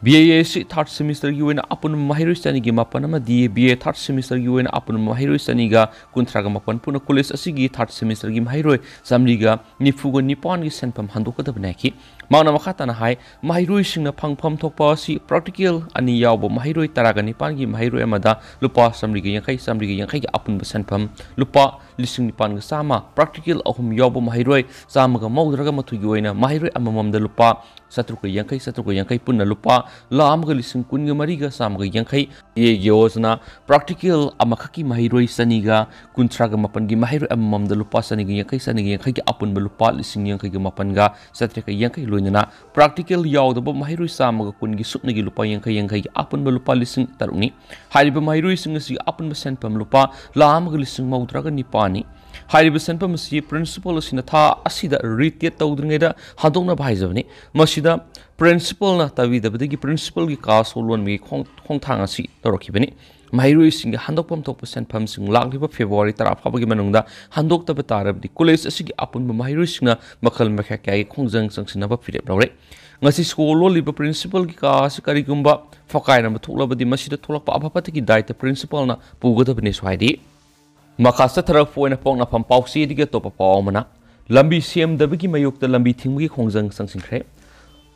ꯕꯤ ꯑꯦ ꯑꯦꯁ ꯁꯤ ꯊꯥꯔꯠ ꯁꯦꯃꯤꯁꯇꯔꯒꯤ ꯑꯣꯏꯅ ꯑꯄꯨꯟꯕ ꯃꯍꯩꯔꯣꯏ ꯆꯅꯤꯒꯤ ꯃꯥꯄꯟ ꯑꯃꯗꯤ ꯕꯤ ꯑꯦ ꯊꯥꯔꯠ ꯁꯦꯃꯤꯁꯇꯔꯒꯤ ꯑꯣꯏꯅ ꯑꯄꯨꯟꯕ ꯃꯍꯩꯔꯣꯏ ꯆꯅꯤꯒ ꯀꯨꯟꯊ꯭ꯔꯥꯒ ꯃꯥꯄꯟ ꯄꯨꯟꯅ ꯀꯣꯂꯦꯖ ꯑꯁꯤꯒꯤ ꯊꯥꯔꯠ ꯁꯦꯃꯤꯁꯇꯔꯒꯤ ꯃꯍꯩꯔꯣꯏ ꯆꯥꯃꯔꯤꯒ ꯅꯤꯐꯨꯒ ꯅꯤꯄꯥꯟꯒꯤ ꯁꯦꯟꯐꯝ ꯍꯟꯗꯣꯛꯀꯗꯕꯅꯤ ꯍꯥꯏꯈꯤ꯫ ꯃꯍꯥꯛꯅ ꯃꯈꯥ ꯇꯥꯅ ꯍꯥꯏ, ꯃꯍꯩꯔꯣꯏꯁꯤꯡꯅ ꯐꯪꯐꯝ ꯊꯣꯛꯄ ꯑꯁꯤ ꯄ꯭ꯔꯥꯛꯇꯤꯀꯦꯜ ꯑꯅꯤ ꯌꯥꯎꯕ ꯃꯍꯩꯔꯣꯏ ꯇꯔꯥꯒ ꯅꯤꯄꯥꯟꯒꯤ ꯃꯍꯩꯔꯣꯏ ꯑꯃꯗ ꯂꯨꯄꯥ ꯆꯥꯃꯔꯤꯒ ꯌꯥꯡꯈꯩ, ꯆꯥꯃꯔꯤꯒ ꯌꯥꯡꯈꯩꯒꯤ ꯑꯄꯨꯟꯕ ꯁꯦꯟꯐꯝ ꯂꯨꯄꯥ ꯂꯤꯁꯤꯡ ꯅꯤꯄꯥꯟꯒ ꯆꯥꯝꯃ, ꯄ꯭ꯔꯥꯛꯇꯤꯀꯦꯜ ꯑꯍꯨꯝ ꯌꯥꯎꯕ ꯃꯍꯩꯔꯣꯏ ꯆꯥꯝꯃꯒ ꯃꯧꯗ꯭ꯔꯥꯒ ꯃꯥꯊꯣꯏꯒꯤ ꯑꯣꯏꯅ ꯃꯍꯩꯔꯣꯏ ꯑꯃꯃꯝꯗ ꯂꯨꯄꯥ ꯆꯥꯇ꯭ꯔꯨꯛꯀ ꯌꯥꯡꯈꯩ, ꯆꯥꯇ꯭ꯔꯨꯛꯀ ꯌꯥꯡꯈꯩ, ꯄꯨꯟꯅ ꯂꯨꯄꯥ ꯂꯥꯈ ꯑꯃꯒ ꯂꯤꯁꯤꯡ ꯀꯨꯟꯒ ꯃꯔꯤꯒ ꯆꯥꯝꯃꯒ ꯌꯥꯡꯈꯩ꯫ ꯌꯣꯖꯅꯥ, ꯄ꯭ꯔꯥꯛꯇꯤꯀꯦꯜ ꯑꯃꯈꯛꯀꯤ ꯃꯍꯩꯔꯣꯏ ꯆꯅꯤꯒ ꯀꯨꯟꯊ꯭ꯔꯥꯒ ꯃꯥꯄꯟꯒꯤ ꯃꯍꯩꯔꯣꯏ ꯑꯃꯃꯝꯗ ꯂꯨꯄꯥ ꯆꯅꯤꯒ ꯌꯥꯡꯈꯩ, ꯆꯅꯤꯒ ꯌꯥꯡꯈꯩꯒꯤ ꯑꯄꯨꯟꯕ ꯂꯨꯄꯥ ꯂꯤꯁꯤꯡ ꯌꯥꯡꯈꯩꯒ ꯃꯥꯄꯟꯒ ꯆꯥꯇ꯭ꯔꯦꯠꯀ ꯌꯥꯡꯈꯩ, ꯂꯣꯏꯅꯅ ꯄ꯭ꯔꯥꯛꯇꯤꯀꯦꯜ ꯌꯥꯎꯗꯕ ꯃꯍꯩꯔꯣꯏ ꯆꯥꯝꯃꯒ ꯀꯨꯟꯒꯤ ꯁꯨꯞꯅꯒꯤ ꯂꯨꯄꯥ ꯌꯥꯡꯈꯩ ꯌꯥꯡꯈꯩꯒꯤ ꯑꯄꯨꯟꯕ ꯂꯨꯄꯥ ꯂꯤꯁꯤꯡ ꯇꯔꯨꯛꯅꯤ꯫ ꯍꯥꯏꯔꯤꯕ ꯃꯍꯩꯔꯣꯏꯁꯤꯡ ꯑꯁꯤꯒꯤ ꯑꯄꯨꯟꯕ ꯁꯦꯟꯐꯝ ꯂꯨꯄꯥ ꯂꯥꯈ ꯑꯃꯒ ꯂꯤꯁꯤꯡ ꯃꯧꯗ꯭ꯔꯥꯒ ꯅꯤꯄꯥꯟꯅꯤ꯫ ꯍꯥꯏꯔꯤꯕ ꯁꯦꯟꯐꯝ ꯑꯁꯤ ꯄ꯭ꯔꯤꯟꯁꯤꯄꯥꯜ ꯑꯁꯤꯅ ꯊꯥ ꯑꯁꯤꯗ ꯔꯤꯇꯦꯠ ꯇꯧꯗ꯭ꯔꯤꯉꯩꯗ ꯍꯟꯗꯣꯛꯅꯕ ꯍꯥꯏꯖꯕꯅꯤ꯫ ꯃꯁꯤꯗ ꯄ꯭ꯔꯤꯟꯁꯤꯄꯥꯜꯅ ꯇꯥꯕꯤꯗꯕꯗꯒꯤ ꯄ꯭ꯔꯤꯟꯁꯤꯄꯥꯜꯒꯤ ꯀꯥ ꯁꯣ ꯂꯣꯟꯕꯒꯤ ꯈꯣꯡ-, ꯈꯣꯡꯊꯥꯡ ꯑꯁꯤ ꯂꯧꯔꯛꯈꯤꯕꯅꯤ꯫ ꯃꯍꯩꯔꯣꯏꯁꯤꯡꯒꯤ ꯍꯟꯗꯣꯛꯐꯝ ꯊꯣꯛꯄ ꯁꯦꯟꯐꯝꯁꯤꯡ ꯂꯥꯛꯂꯤꯕ ꯐꯦꯕ꯭ꯔꯨꯋꯥꯔꯤ ꯇꯔꯥ ꯐꯥꯎꯕꯒꯤ ꯃꯅꯨꯡꯗ ꯍꯟꯗꯣꯛꯇꯕ ꯇꯥꯔꯕꯗꯤ ꯀꯣꯂꯦꯖ ꯑꯁꯤꯒꯤ ꯑꯄꯨꯟꯕ ꯃꯍꯩꯔꯣꯏꯁꯤꯡꯅ ꯃꯈꯜ ꯃꯈꯥ ꯀꯌꯥꯒꯤ ꯈꯣꯡꯖꯪ ꯆꯪꯁꯤꯟꯅꯕ ꯐꯤꯔꯦꯞ ꯂꯧꯔꯦ꯫ ꯉꯁꯤ ꯁꯣ ꯂꯣꯜꯂꯤꯕ ꯄ꯭ꯔꯤꯟꯁꯤꯄꯥꯜꯒꯤ ꯀꯥ ꯑꯁꯤ ꯀꯔꯤꯒꯨꯝꯕ ꯐꯀꯥꯏꯔꯝꯕ ꯊꯣꯛꯂꯕꯗꯤ ꯃꯁꯤꯗ ꯊꯣꯛꯂꯛꯄ ꯑꯐ ꯐꯠꯇꯒꯤ ꯗꯥꯏꯇ ꯄ꯭ꯔꯤꯟꯁꯤꯄꯥꯜꯅ ꯄꯨꯒꯗꯕꯅꯤꯁꯨ ꯍꯥꯏꯔꯤ꯫ ꯃꯈꯥ ꯆꯠꯊꯔꯛꯄ ꯑꯣꯏꯅ ꯄꯣꯛꯅꯐꯝ ꯄꯥꯎꯆꯦꯗꯒꯤ ꯑꯇꯣꯞꯄ ꯄꯥꯎ ꯑꯃꯅ, ꯂꯝꯕꯤ ꯁꯦꯝꯗꯕꯒꯤ ꯃꯥꯌꯣꯛꯇ ꯂꯝꯕꯤ ꯊꯤꯡꯕꯒꯤ ꯈꯣꯡꯖꯪ ꯆꯪꯁꯤꯟꯈ꯭ꯔꯦ꯫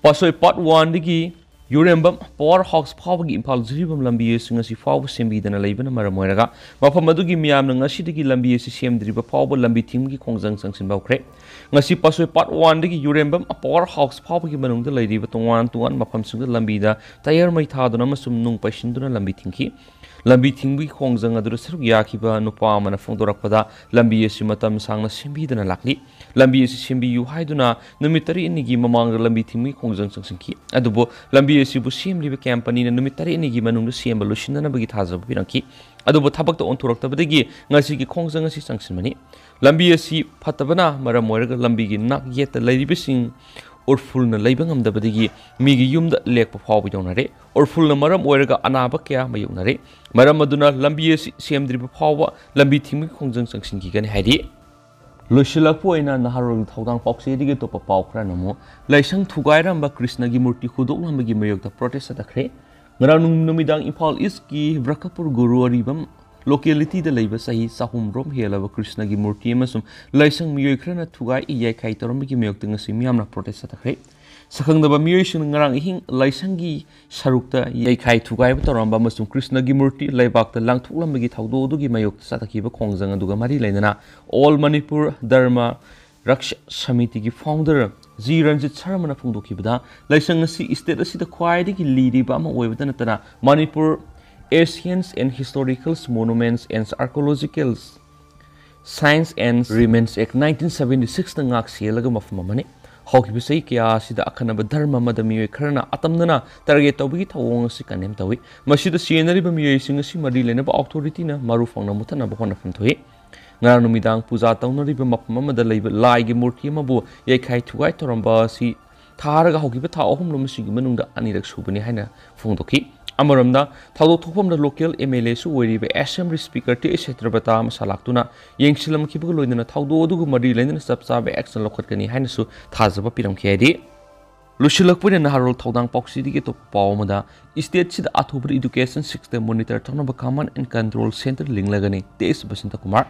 ꯄꯥꯠꯁꯣꯏ ꯄꯥꯔꯠ ꯋꯥꯟꯗꯒꯤ ꯌꯨꯔꯦꯝꯕꯝ ꯄꯥꯋꯔ ꯍꯥꯎꯁ ꯐꯥꯎꯕꯒꯤ ꯏꯝꯐꯥꯜ ꯖꯤꯔꯤꯕꯥꯝ ꯂꯝꯕꯤ ꯑꯁꯤ ꯉꯁꯤ ꯐꯥꯎꯕ ꯁꯦꯝꯕꯤꯗꯅ ꯂꯩꯕꯅ ꯃꯔꯝ ꯑꯣꯏꯔꯒ ꯃꯐꯝ ꯑꯗꯨꯒꯤ ꯃꯤꯌꯥꯝꯅ ꯉꯁꯤꯗꯒꯤ ꯂꯝꯕꯤ ꯑꯁꯤ ꯁꯦꯝꯗ꯭ꯔꯤꯕ ꯐꯥꯎꯕ ꯂꯝꯕꯤ ꯊꯤꯡꯕꯒꯤ ꯈꯣꯡꯖꯪ ꯆꯪꯁꯤꯟꯕ ꯍꯧꯈ꯭ꯔꯦ꯫ ꯉꯁꯤ ꯄꯥꯠꯁꯣꯏ ꯄꯥꯔꯠ ꯋꯥꯟꯗꯒꯤ ꯌꯨꯔꯦꯝꯕꯝ ꯄꯥꯋꯔ ꯍꯥꯎꯁ ꯐꯥꯎꯕꯒꯤ ꯃꯅꯨꯡꯗ ꯂꯩꯔꯤꯕ ꯇꯣꯉꯥꯟ ꯇꯣꯉꯥꯟꯕ ꯃꯐꯝꯁꯤꯡꯗ ꯂꯝꯕꯤꯗ ꯇꯌꯔ ꯃꯩ ꯊꯥꯗꯨꯅ ꯑꯃꯁꯨꯡ ꯅꯨꯡ ꯄꯩꯁꯤꯟꯗꯨꯅ ꯂꯝꯕꯤ ꯊꯤꯡꯈꯤ꯫ ꯂꯝꯕꯤ ꯊꯤꯡꯕꯒꯤ ꯈꯣꯡꯖꯪ ꯑꯗꯨꯗ ꯁꯔꯨꯛ ꯌꯥꯈꯤꯕ ꯅꯨꯄꯥ ꯑꯃꯅ ꯐꯣꯡꯗꯣꯔꯛꯄꯗ, ꯂꯝꯕꯤ ꯑꯁꯤ ꯃꯇꯝ ꯁꯥꯡꯅ ꯁꯦꯝꯕꯤꯗꯅ ꯂꯥꯛꯂꯤ꯫ ꯂꯝꯕꯤ ꯑꯁꯤ ꯁꯦꯝꯕꯤꯌꯨ ꯍꯥꯏꯗꯨꯅ ꯅꯨꯃꯤꯠ ꯇꯔꯦꯠꯅꯤꯒꯤ ꯃꯃꯥꯡꯗ ꯂꯝꯕꯤ ꯊꯤꯡꯕꯒꯤ ꯈꯣꯡꯖꯪ ꯆꯪꯁꯤꯟꯈꯤ꯫ ꯑꯗꯨꯕꯨ ꯂꯝꯕꯤ ꯑꯁꯤꯕꯨ ꯁꯦꯝꯂꯤꯕ ꯀꯝꯄꯅꯤꯅ ꯅꯨꯃꯤꯠ ꯇꯔꯦꯠꯅꯤꯒꯤ ꯃꯅꯨꯡꯗ ꯁꯦꯝꯕ ꯂꯣꯏꯁꯤꯟꯅꯅꯕꯒꯤ ꯊꯥꯖꯕ ꯄꯤꯔꯝꯈꯤ꯫ ꯑꯗꯨꯕꯨ ꯊꯕꯛꯇ ꯑꯣꯟꯊꯣꯔꯛꯇꯕꯗꯒꯤ ꯉꯁꯤꯒꯤ ꯈꯣꯡꯖꯪ ꯑꯁꯤ ꯆꯪꯁꯤꯟꯕꯅꯤ꯫ ꯂꯝꯕꯤ ꯑꯁꯤ ꯐꯠꯇꯕꯅ ꯃꯔꯝ ꯑꯣꯏꯔꯒ ꯂꯝꯕꯤꯒꯤ ꯅꯥꯛ ꯌꯦꯠꯇ ꯂꯩꯔꯤꯕꯁꯤꯡ ꯎꯔꯐꯨꯜꯅ ꯂꯩꯕ ꯉꯝꯗꯕꯗꯒꯤ ꯃꯤꯒꯤ ꯌꯨꯝꯗ ꯂꯦꯛꯄ ꯐꯥꯎꯕ ꯌꯧꯅꯔꯦ꯫ ꯎꯔꯐꯨꯜꯅ ꯃꯔꯝ ꯑꯣꯏꯔꯒ ꯑꯅꯥꯕ ꯀꯌꯥ ꯃꯥꯌꯣꯛꯅꯔꯦ꯫ ꯃꯔꯝ ꯑꯗꯨꯅ ꯂꯝꯕꯤ ꯑꯁꯤ ꯁꯦꯝꯗ꯭ꯔꯤꯕ ꯐꯥꯎꯕ ꯂꯝꯕꯤ ꯊꯤꯡꯕꯒꯤ ꯈꯣꯡꯖꯪ ꯆꯪꯁꯤꯟꯈꯤꯒꯅꯤ ꯍꯥꯏꯔꯤ꯫ ꯂꯣꯏꯁꯤꯜꯂꯛꯄ ꯑꯣꯏꯅ ꯅꯍꯥꯔꯣꯜꯒꯤ ꯊꯧꯗꯥꯡ ꯄꯥꯎꯆꯦꯗꯒꯤ ꯑꯇꯣꯞꯄ ꯄꯥꯎ ꯈꯔꯅ ꯑꯃꯨꯛ, ꯂꯥꯏꯁꯪ ꯊꯨꯒꯥꯏꯔꯝꯕ ꯀ꯭ꯔꯤꯁꯅꯒꯤ ꯃꯨꯔꯇꯤ ꯍꯨꯗꯣꯛꯂꯝꯕꯒꯤ ꯃꯥꯌꯣꯛꯇ ꯄ꯭ꯔꯣꯇꯦꯁ ꯆꯠꯊꯈ꯭ꯔꯦ꯫ ꯉꯔꯥꯡ ꯅꯨꯡ-, ꯅꯨꯃꯤꯗꯥꯡ ꯏꯝꯐꯥꯜ ꯏꯁꯀꯤ ꯕ꯭ꯔꯀꯄꯨꯔ ꯒꯨꯔꯨ ꯑꯔꯤꯕꯝ ꯂꯣꯀꯦꯂꯤꯇꯤꯗ ꯂꯩꯕ ꯆꯍꯤ ꯆꯍꯨꯝ ꯔꯣꯝ ꯍꯦꯜꯂꯕ ꯀ꯭ꯔꯤꯁꯅꯒꯤ ꯃꯨꯔꯇꯤ ꯑꯃꯁꯨꯡ ꯂꯥꯏꯁꯪ ꯃꯤꯑꯣꯏ ꯈꯔꯅ ꯊꯨꯒꯥꯏ ꯌꯩꯈꯥꯏ ꯇꯧꯔꯝꯕꯒꯤ ꯃꯥꯌꯣꯛꯇ ꯉꯁꯤ ꯃꯤꯌꯥꯝꯅ ꯄ꯭ꯔꯣꯇꯦꯁ ꯆꯠꯊꯈ꯭ꯔꯦ꯫ ꯁꯛꯈꯪꯗꯕ ꯃꯤꯑꯣꯏꯁꯤꯡꯅ ꯉꯔꯥꯡ ꯑꯍꯤꯡ ꯂꯥꯏꯁꯪꯒꯤ ꯁꯔꯨꯛꯇ ꯌꯩꯈꯥꯏ ꯊꯨꯒꯥꯏꯕ ꯇꯧꯔꯝꯕ ꯑꯃꯁꯨꯡ ꯀ꯭ꯔꯤꯁꯅꯒꯤ ꯃꯨꯔꯇꯤ ꯂꯩꯕꯥꯛꯇ ꯂꯪꯊꯣꯛꯂꯝꯕꯒꯤ ꯊꯧꯗꯣꯛ ꯑꯗꯨꯒꯤ ꯃꯥꯌꯣꯛꯇ ꯆꯠꯊꯈꯤꯕ ꯈꯣꯡꯖꯪ ꯑꯗꯨꯒ ꯃꯔꯤ ꯂꯩꯅꯅ All Manipur Dharma Raksha Samitiꯒꯤ founder ꯖꯤ ꯔꯟꯖꯤꯠ ꯁꯔꯃꯅ ꯐꯣꯡꯗꯣꯛꯈꯤꯕꯗ, ꯂꯥꯏꯁꯪ ꯑꯁꯤ state ꯑꯁꯤꯗ ꯈ꯭ꯋꯥꯏꯗꯒꯤ ꯂꯤꯔꯤꯕ ꯑꯃ ꯑꯣꯏꯕꯇ ꯅꯠꯇꯅ Manipur Ancient and Historical Monuments and Archaeological Sites and Remains Act nineteen seventy six ꯅ ꯉꯥꯛ ꯁꯦꯜꯂꯒ ꯃꯐꯝ ꯑꯃꯅꯤ꯫ ꯍꯧꯈꯤꯕ ꯆꯍꯤ ꯀꯌꯥ ꯑꯁꯤꯗ ꯑꯈꯟꯅꯕ ꯙꯔꯃ ꯑꯃꯗ ꯃꯤꯑꯣꯏ ꯈꯔꯅ ꯑꯇꯝꯅꯅ target ꯇꯧꯕꯒꯤ ꯊꯧꯑꯣꯡ ꯑꯁꯤ condemn ꯇꯧꯏ꯫ ꯃꯁꯤꯗ ꯆꯦꯟꯅꯔꯤꯕ ꯃꯤꯑꯣꯏꯁꯤꯡ ꯑꯁꯤ ꯃꯔꯤ ꯂꯩꯅꯕ authority ꯅ ꯃꯔꯨ ꯐꯪꯅ ꯃꯨꯠꯊꯠꯅꯕ ꯍꯣꯠꯅꯐꯝ ꯊꯣꯛꯏ꯫ ꯉꯔꯥꯡ ꯅꯨꯃꯤꯗꯥꯡ ꯄꯨꯖꯥ ꯇꯧꯅꯔꯤꯕ ꯃꯐꯝ ꯑꯃꯗ ꯂꯩꯕ ꯂꯥꯏꯒꯤ ꯃꯨꯔꯇꯤ ꯑꯃꯕꯨ ꯌꯩꯈꯥꯏ ꯊꯨꯒꯥꯏ ꯇꯧꯔꯝꯕ ꯑꯁꯤ ꯊꯥꯔꯒ ꯍꯧꯈꯤꯕ ꯊꯥ ꯑꯍꯨꯝ ꯑꯁꯤꯒꯤ ꯃꯅꯨꯡꯗ ꯑꯅꯤꯔꯛ ꯁꯨꯕꯅꯤ ꯍꯥꯏꯅ ꯐꯣꯡꯗꯣꯛꯈꯤ꯫ ꯑꯃꯔꯣꯝꯗ, ꯊꯧꯗꯣꯛ ꯊꯣꯛꯐꯝꯗ local M L A ꯁꯨ ꯑꯣꯏꯔꯤꯕ Assembly Speaker ꯇꯤ ꯑꯦꯁ ꯁꯇ꯭ꯌꯕ꯭ꯔꯇ ꯃꯁꯥ ꯂꯥꯛꯇꯨꯅ ꯌꯦꯡꯁꯤꯜꯂꯝꯈꯤꯕꯒ ꯂꯣꯏꯅꯅ ꯊꯧꯗꯣꯛ ꯑꯗꯨꯒ ꯃꯔꯤ ꯂꯩꯅꯅ ꯆꯞ ꯆꯥꯕ action ꯂꯧꯈꯠꯀꯅꯤ ꯍꯥꯏꯅꯁꯨ ꯊꯥꯖꯕ ꯄꯤꯔꯝꯈꯤ꯫ ꯍꯥꯏꯗꯤ, ꯂꯣꯏꯁꯤꯜꯂꯛꯄ ꯑꯣꯏꯅ ꯅꯍꯥꯔꯣꯜ ꯊꯧꯗꯥꯡ ꯄꯥꯎꯆꯦꯗꯒꯤ ꯑꯇꯣꯞꯄ ꯄꯥꯎ ꯑꯃꯗ, state ꯁꯤꯗ ꯑꯊꯨꯕꯗ Education Sector Monitor ꯇꯧꯅꯕ Command and Control Centre ꯂꯤꯡꯂꯒꯅꯤ, ꯇꯤ ꯑꯦꯁ ꯕꯁꯟꯇ ꯀꯨꯃꯥꯔ꯫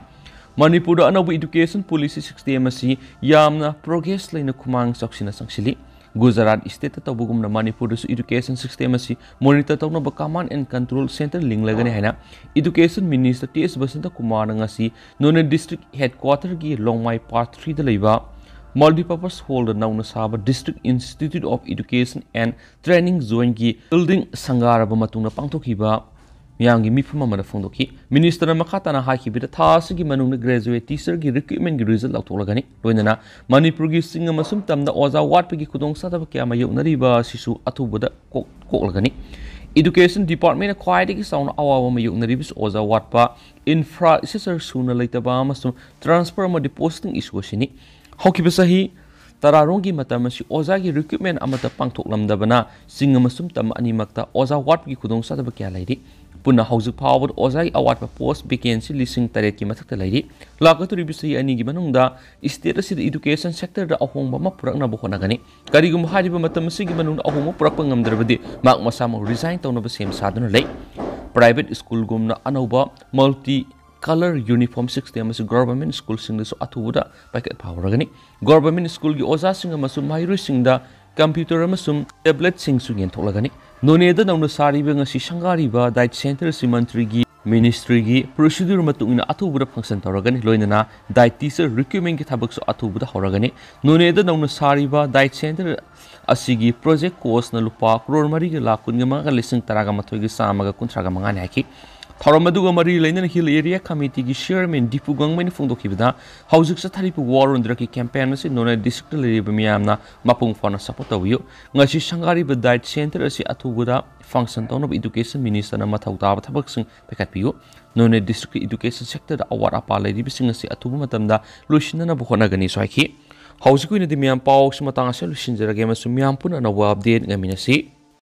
ꯃꯅꯤꯄꯨꯔꯗ ꯑꯅꯧꯕ Education Policy system ꯑꯁꯤ ꯌꯥꯝꯅ progress ꯂꯩꯅ ꯈꯨꯃꯥꯡ ꯆꯥꯎꯁꯤꯟꯅ ꯆꯪꯁꯤꯜꯂꯤ꯫ ꯒꯨꯖꯔꯥꯠ state ꯇ ꯇꯧꯕꯒꯨꯝꯅ ꯃꯅꯤꯄꯨꯔꯗꯁꯨ Education System ꯑꯁꯤ monitor ꯇꯧꯅꯕ Command and Control Centre ꯂꯤꯡꯂꯒꯅꯤ ꯍꯥꯏꯅ Education Minister T S Basanta ꯀꯨꯃꯥꯔꯅ ꯉꯁꯤ ꯅꯣꯅꯦ district headquarter ꯒꯤ ꯂꯣꯡꯃꯥꯏ part three ꯗ ꯂꯩꯕ multipurpose hall ꯗ ꯅꯧꯅ ꯁꯥꯕ District Institute of Education and Training Zone ꯒꯤ building ꯁꯪꯒꯥꯔꯕ ꯃꯇꯨꯡꯗ ꯄꯥꯡꯊꯣꯛꯈꯤꯕ ꯃꯤꯌꯥꯝꯒꯤ ꯃꯤꯐꯝ ꯑꯃꯗ ꯐꯣꯡꯗꯣꯛꯈꯤ꯫ Minister ꯅ ꯃꯈꯥ ꯇꯥꯅ ꯍꯥꯏꯈꯤꯕꯗ, ꯊꯥ ꯑꯁꯤꯒꯤ ꯃꯅꯨꯡꯗ graduate teacher ꯒꯤ recruitment ꯒꯤ result ꯂꯥꯎꯊꯣꯛꯂꯒꯅꯤ꯫ ꯂꯣꯏꯅꯅ ꯃꯅꯤꯄꯨꯔꯒꯤ ꯆꯤꯡ ꯑꯃꯁꯨꯡ ꯇꯝꯗ ꯑꯣꯖꯥ ꯋꯥꯠꯄꯒꯤ ꯈꯨꯗꯣꯡꯆꯥꯗꯕ ꯀꯌꯥ ꯃꯥꯌꯣꯛꯅꯔꯤꯕ ꯑꯁꯤꯁꯨ ꯑꯊꯨꯕꯗ ꯀꯣꯛ-, ꯀꯣꯛꯂꯒꯅꯤ꯫ Education Department ꯅ ꯈ꯭ꯋꯥꯏꯗꯒꯤ ꯆꯥꯎꯅ ꯑꯋꯥꯕ ꯃꯥꯌꯣꯛꯅꯔꯤꯕꯁꯤ ꯑꯣꯖꯥ ꯋꯥꯠꯄ, infrastructure ꯁꯨꯅ ꯂꯩꯇꯕ ꯑꯃꯁꯨꯡ transfer ꯑꯃꯗꯤ posting issue ꯑꯁꯤꯅꯤ꯫ ꯍꯧꯈꯤꯕ ꯆꯍꯤ ꯇꯔꯥꯔꯣꯝꯒꯤ ꯃꯇꯝ ꯑꯁꯤ ꯑꯣꯖꯥꯒꯤ recruitment ꯑꯃꯠꯇ ꯄꯥꯡꯊꯣꯛꯂꯝꯗꯕꯅ ꯆꯤꯡ ꯑꯃꯁꯨꯡ ꯇꯝ ꯑꯅꯤꯃꯛꯇ ꯑꯣꯖꯥ ꯋꯥꯠꯄꯒꯤ ꯈꯨꯗꯣꯡꯆꯥꯗꯕ ꯀꯌꯥ ꯂꯩꯔꯤ꯫ ꯄꯨꯟꯅ ꯍꯧꯖꯤꯛ ꯐꯥꯎꯕꯗ ꯑꯣꯖꯥꯒꯤ ꯑꯋꯥꯠꯄ post vacancy ꯂꯤꯁꯤꯡ ꯇꯔꯦꯠꯀꯤ ꯃꯊꯛꯇ ꯂꯩꯔꯤ꯫ ꯂꯥꯛꯀꯗꯧꯔꯤꯕ ꯆꯍꯤ ꯑꯅꯤꯒꯤ ꯃꯅꯨꯡꯗ state ꯑꯁꯤꯗ education sector ꯗ ꯑꯍꯣꯡꯕ ꯑꯃ ꯄꯨꯔꯛꯅꯕ ꯍꯣꯠꯅꯒꯅꯤ꯫ ꯀꯔꯤꯒꯨꯝꯕ ꯍꯥꯏꯔꯤꯕ ꯃꯇꯝ ꯑꯁꯤꯒꯤ ꯃꯅꯨꯡꯗ ꯑꯍꯣꯡꯕ ꯄꯨꯔꯛꯄ ꯉꯝꯗ꯭ꯔꯕꯗꯤ ꯃꯍꯥꯛ ꯃꯁꯥꯃꯛ resign ꯇꯧꯅꯕ ꯁꯦꯝ ꯁꯥꯗꯨꯅ ꯂꯩ꯫ Private school ꯒꯨꯝꯅ ꯑꯅꯧꯕ multi colour uniform system ꯑꯁꯤ government school ꯁꯤꯡꯗꯁꯨ ꯑꯊꯨꯕꯗ ꯄꯥꯏꯈꯠꯄ ꯍꯧꯔꯒꯅꯤ꯫ Government school ꯒꯤ ꯑꯣꯖꯥꯁꯤꯡ ꯑꯃꯁꯨꯡ ꯃꯍꯩꯔꯣꯏꯁꯤꯡꯗ computer ꯑꯃꯁꯨꯡ tablet ꯁꯤꯡꯁꯨ ꯌꯦꯟꯊꯣꯛꯂꯒꯅꯤ꯫ ꯅꯣꯅꯦꯗ ꯅꯧꯅ ꯁꯥꯔꯤꯕ ꯉꯁꯤ ꯁꯪꯒꯥꯔꯤꯕ diet centre ꯑꯁꯤ ꯃꯟꯇ꯭ꯔꯤꯒꯤ ꯃꯤꯅꯤꯁꯇ꯭ꯔꯤꯒꯤ ꯄ꯭ꯔꯣꯁꯤꯗ꯭ꯌꯨꯔ ꯃꯇꯨꯡ ꯏꯟꯅ ꯑꯊꯨꯕꯗ ꯐꯪꯁꯟ ꯇꯧꯔꯒꯅꯤ꯫ ꯂꯣꯏꯅꯅ ꯗꯥꯏꯠ ꯇꯤꯆꯔ ꯔꯤꯀ꯭ꯔꯨꯠꯃꯦꯟꯒꯤ ꯊꯕꯛꯁꯨ ꯑꯊꯨꯕꯗ ꯍꯧꯔꯒꯅꯤ꯫ ꯅꯣꯅꯦꯗ ꯅꯧꯅ ꯁꯥꯔꯤꯕ ꯗꯥꯏꯠ ꯁꯦꯟꯇꯔ ꯑꯁꯤꯒꯤ ꯄ꯭ꯔꯣꯖꯦꯛ ꯀꯣꯁꯅ ꯂꯨꯄꯥ ꯀ꯭ꯔꯣꯔ ꯃꯔꯤꯒ ꯂꯥꯈ ꯀꯨꯟꯒ ꯃꯉꯥꯒ ꯂꯤꯁꯤꯡ ꯇꯔꯥꯒ ꯃꯥꯊꯣꯏꯒ ꯆꯥꯝꯃꯒ ꯀꯨꯟꯊ꯭ꯔꯥꯒ ꯃꯉꯥꯅꯤ ꯍꯥꯏꯈꯤ꯫ ꯊꯧꯔꯝ ꯑꯗꯨꯒ ꯃꯔꯤ ꯂꯩꯅꯅ ꯍꯤꯜ ꯑꯦꯔꯤꯌꯥ ꯀꯃꯤꯇꯤꯒꯤ ꯆꯤꯌꯔꯃꯦꯟ ꯗꯤꯄꯨ ꯒꯥꯡꯃꯩꯅ ꯐꯣꯡꯗꯣꯛꯈꯤꯕꯗ, ꯍꯧꯖꯤꯛ ꯆꯠꯊꯔꯤꯕ ꯋꯥꯔꯣꯟꯗ꯭ꯔꯛꯀꯤ ꯀꯦꯝꯄꯦꯟ ꯑꯁꯤ ꯅꯣꯅꯦ ꯗꯤꯁꯇ꯭ꯔꯤꯛꯇ ꯂꯩꯔꯤꯕ ꯃꯤꯌꯥꯝꯅ ꯃꯄꯨꯡ ꯐꯥꯅ ꯁꯄꯣꯔꯠ ꯇꯧꯕꯤꯌꯨ꯫ ꯉꯁꯤ ꯁꯪꯒꯥꯔꯤꯕ ꯗꯥꯏꯠ ꯁꯦꯟꯇꯔ ꯑꯁꯤ ꯑꯊꯨꯕꯗ ꯐꯪꯁꯟ ꯇꯧꯅꯕ ꯏꯗꯨꯀꯦꯁꯟ ꯃꯤꯅꯤꯁꯇꯔꯅ ꯃꯊꯧ ꯇꯥꯕ ꯊꯕꯛꯁꯤꯡ ꯄꯥꯏꯈꯠꯄꯤꯌꯨ꯫ ꯅꯣꯅꯦ ꯗꯤꯁꯇ꯭ꯔꯤꯛꯀꯤ ꯏꯗꯨꯀꯦꯁꯟ ꯁꯦꯛꯇꯔꯗ ꯑꯋꯥꯠ ꯑꯄꯥ ꯂꯩꯔꯤꯕꯁꯤꯡ ꯑꯁꯤ ꯑꯊꯨꯕ ꯃꯇꯝꯗ ꯂꯣꯏꯁꯤꯟꯅꯅꯕ ꯍꯣꯠꯅꯒꯅꯤꯁꯨ ꯍꯥꯏꯈꯤ꯫ ꯍꯧꯖꯤꯛꯀꯤ ꯑꯣꯏꯅꯗꯤ ꯃꯤꯌꯥꯝ ꯄꯥꯎꯁꯤ ꯃꯇꯥꯡ ꯑꯁꯤꯗ ꯂꯣꯏꯁꯤꯟꯖꯔꯒꯦ ꯑꯃꯁꯨꯡ ꯃꯤꯌꯥꯝ ꯄꯨꯟꯅ ꯑꯅꯧꯕ ꯑꯞꯗꯦꯠ ꯉꯥꯏꯃꯤꯟꯅꯁꯤ꯫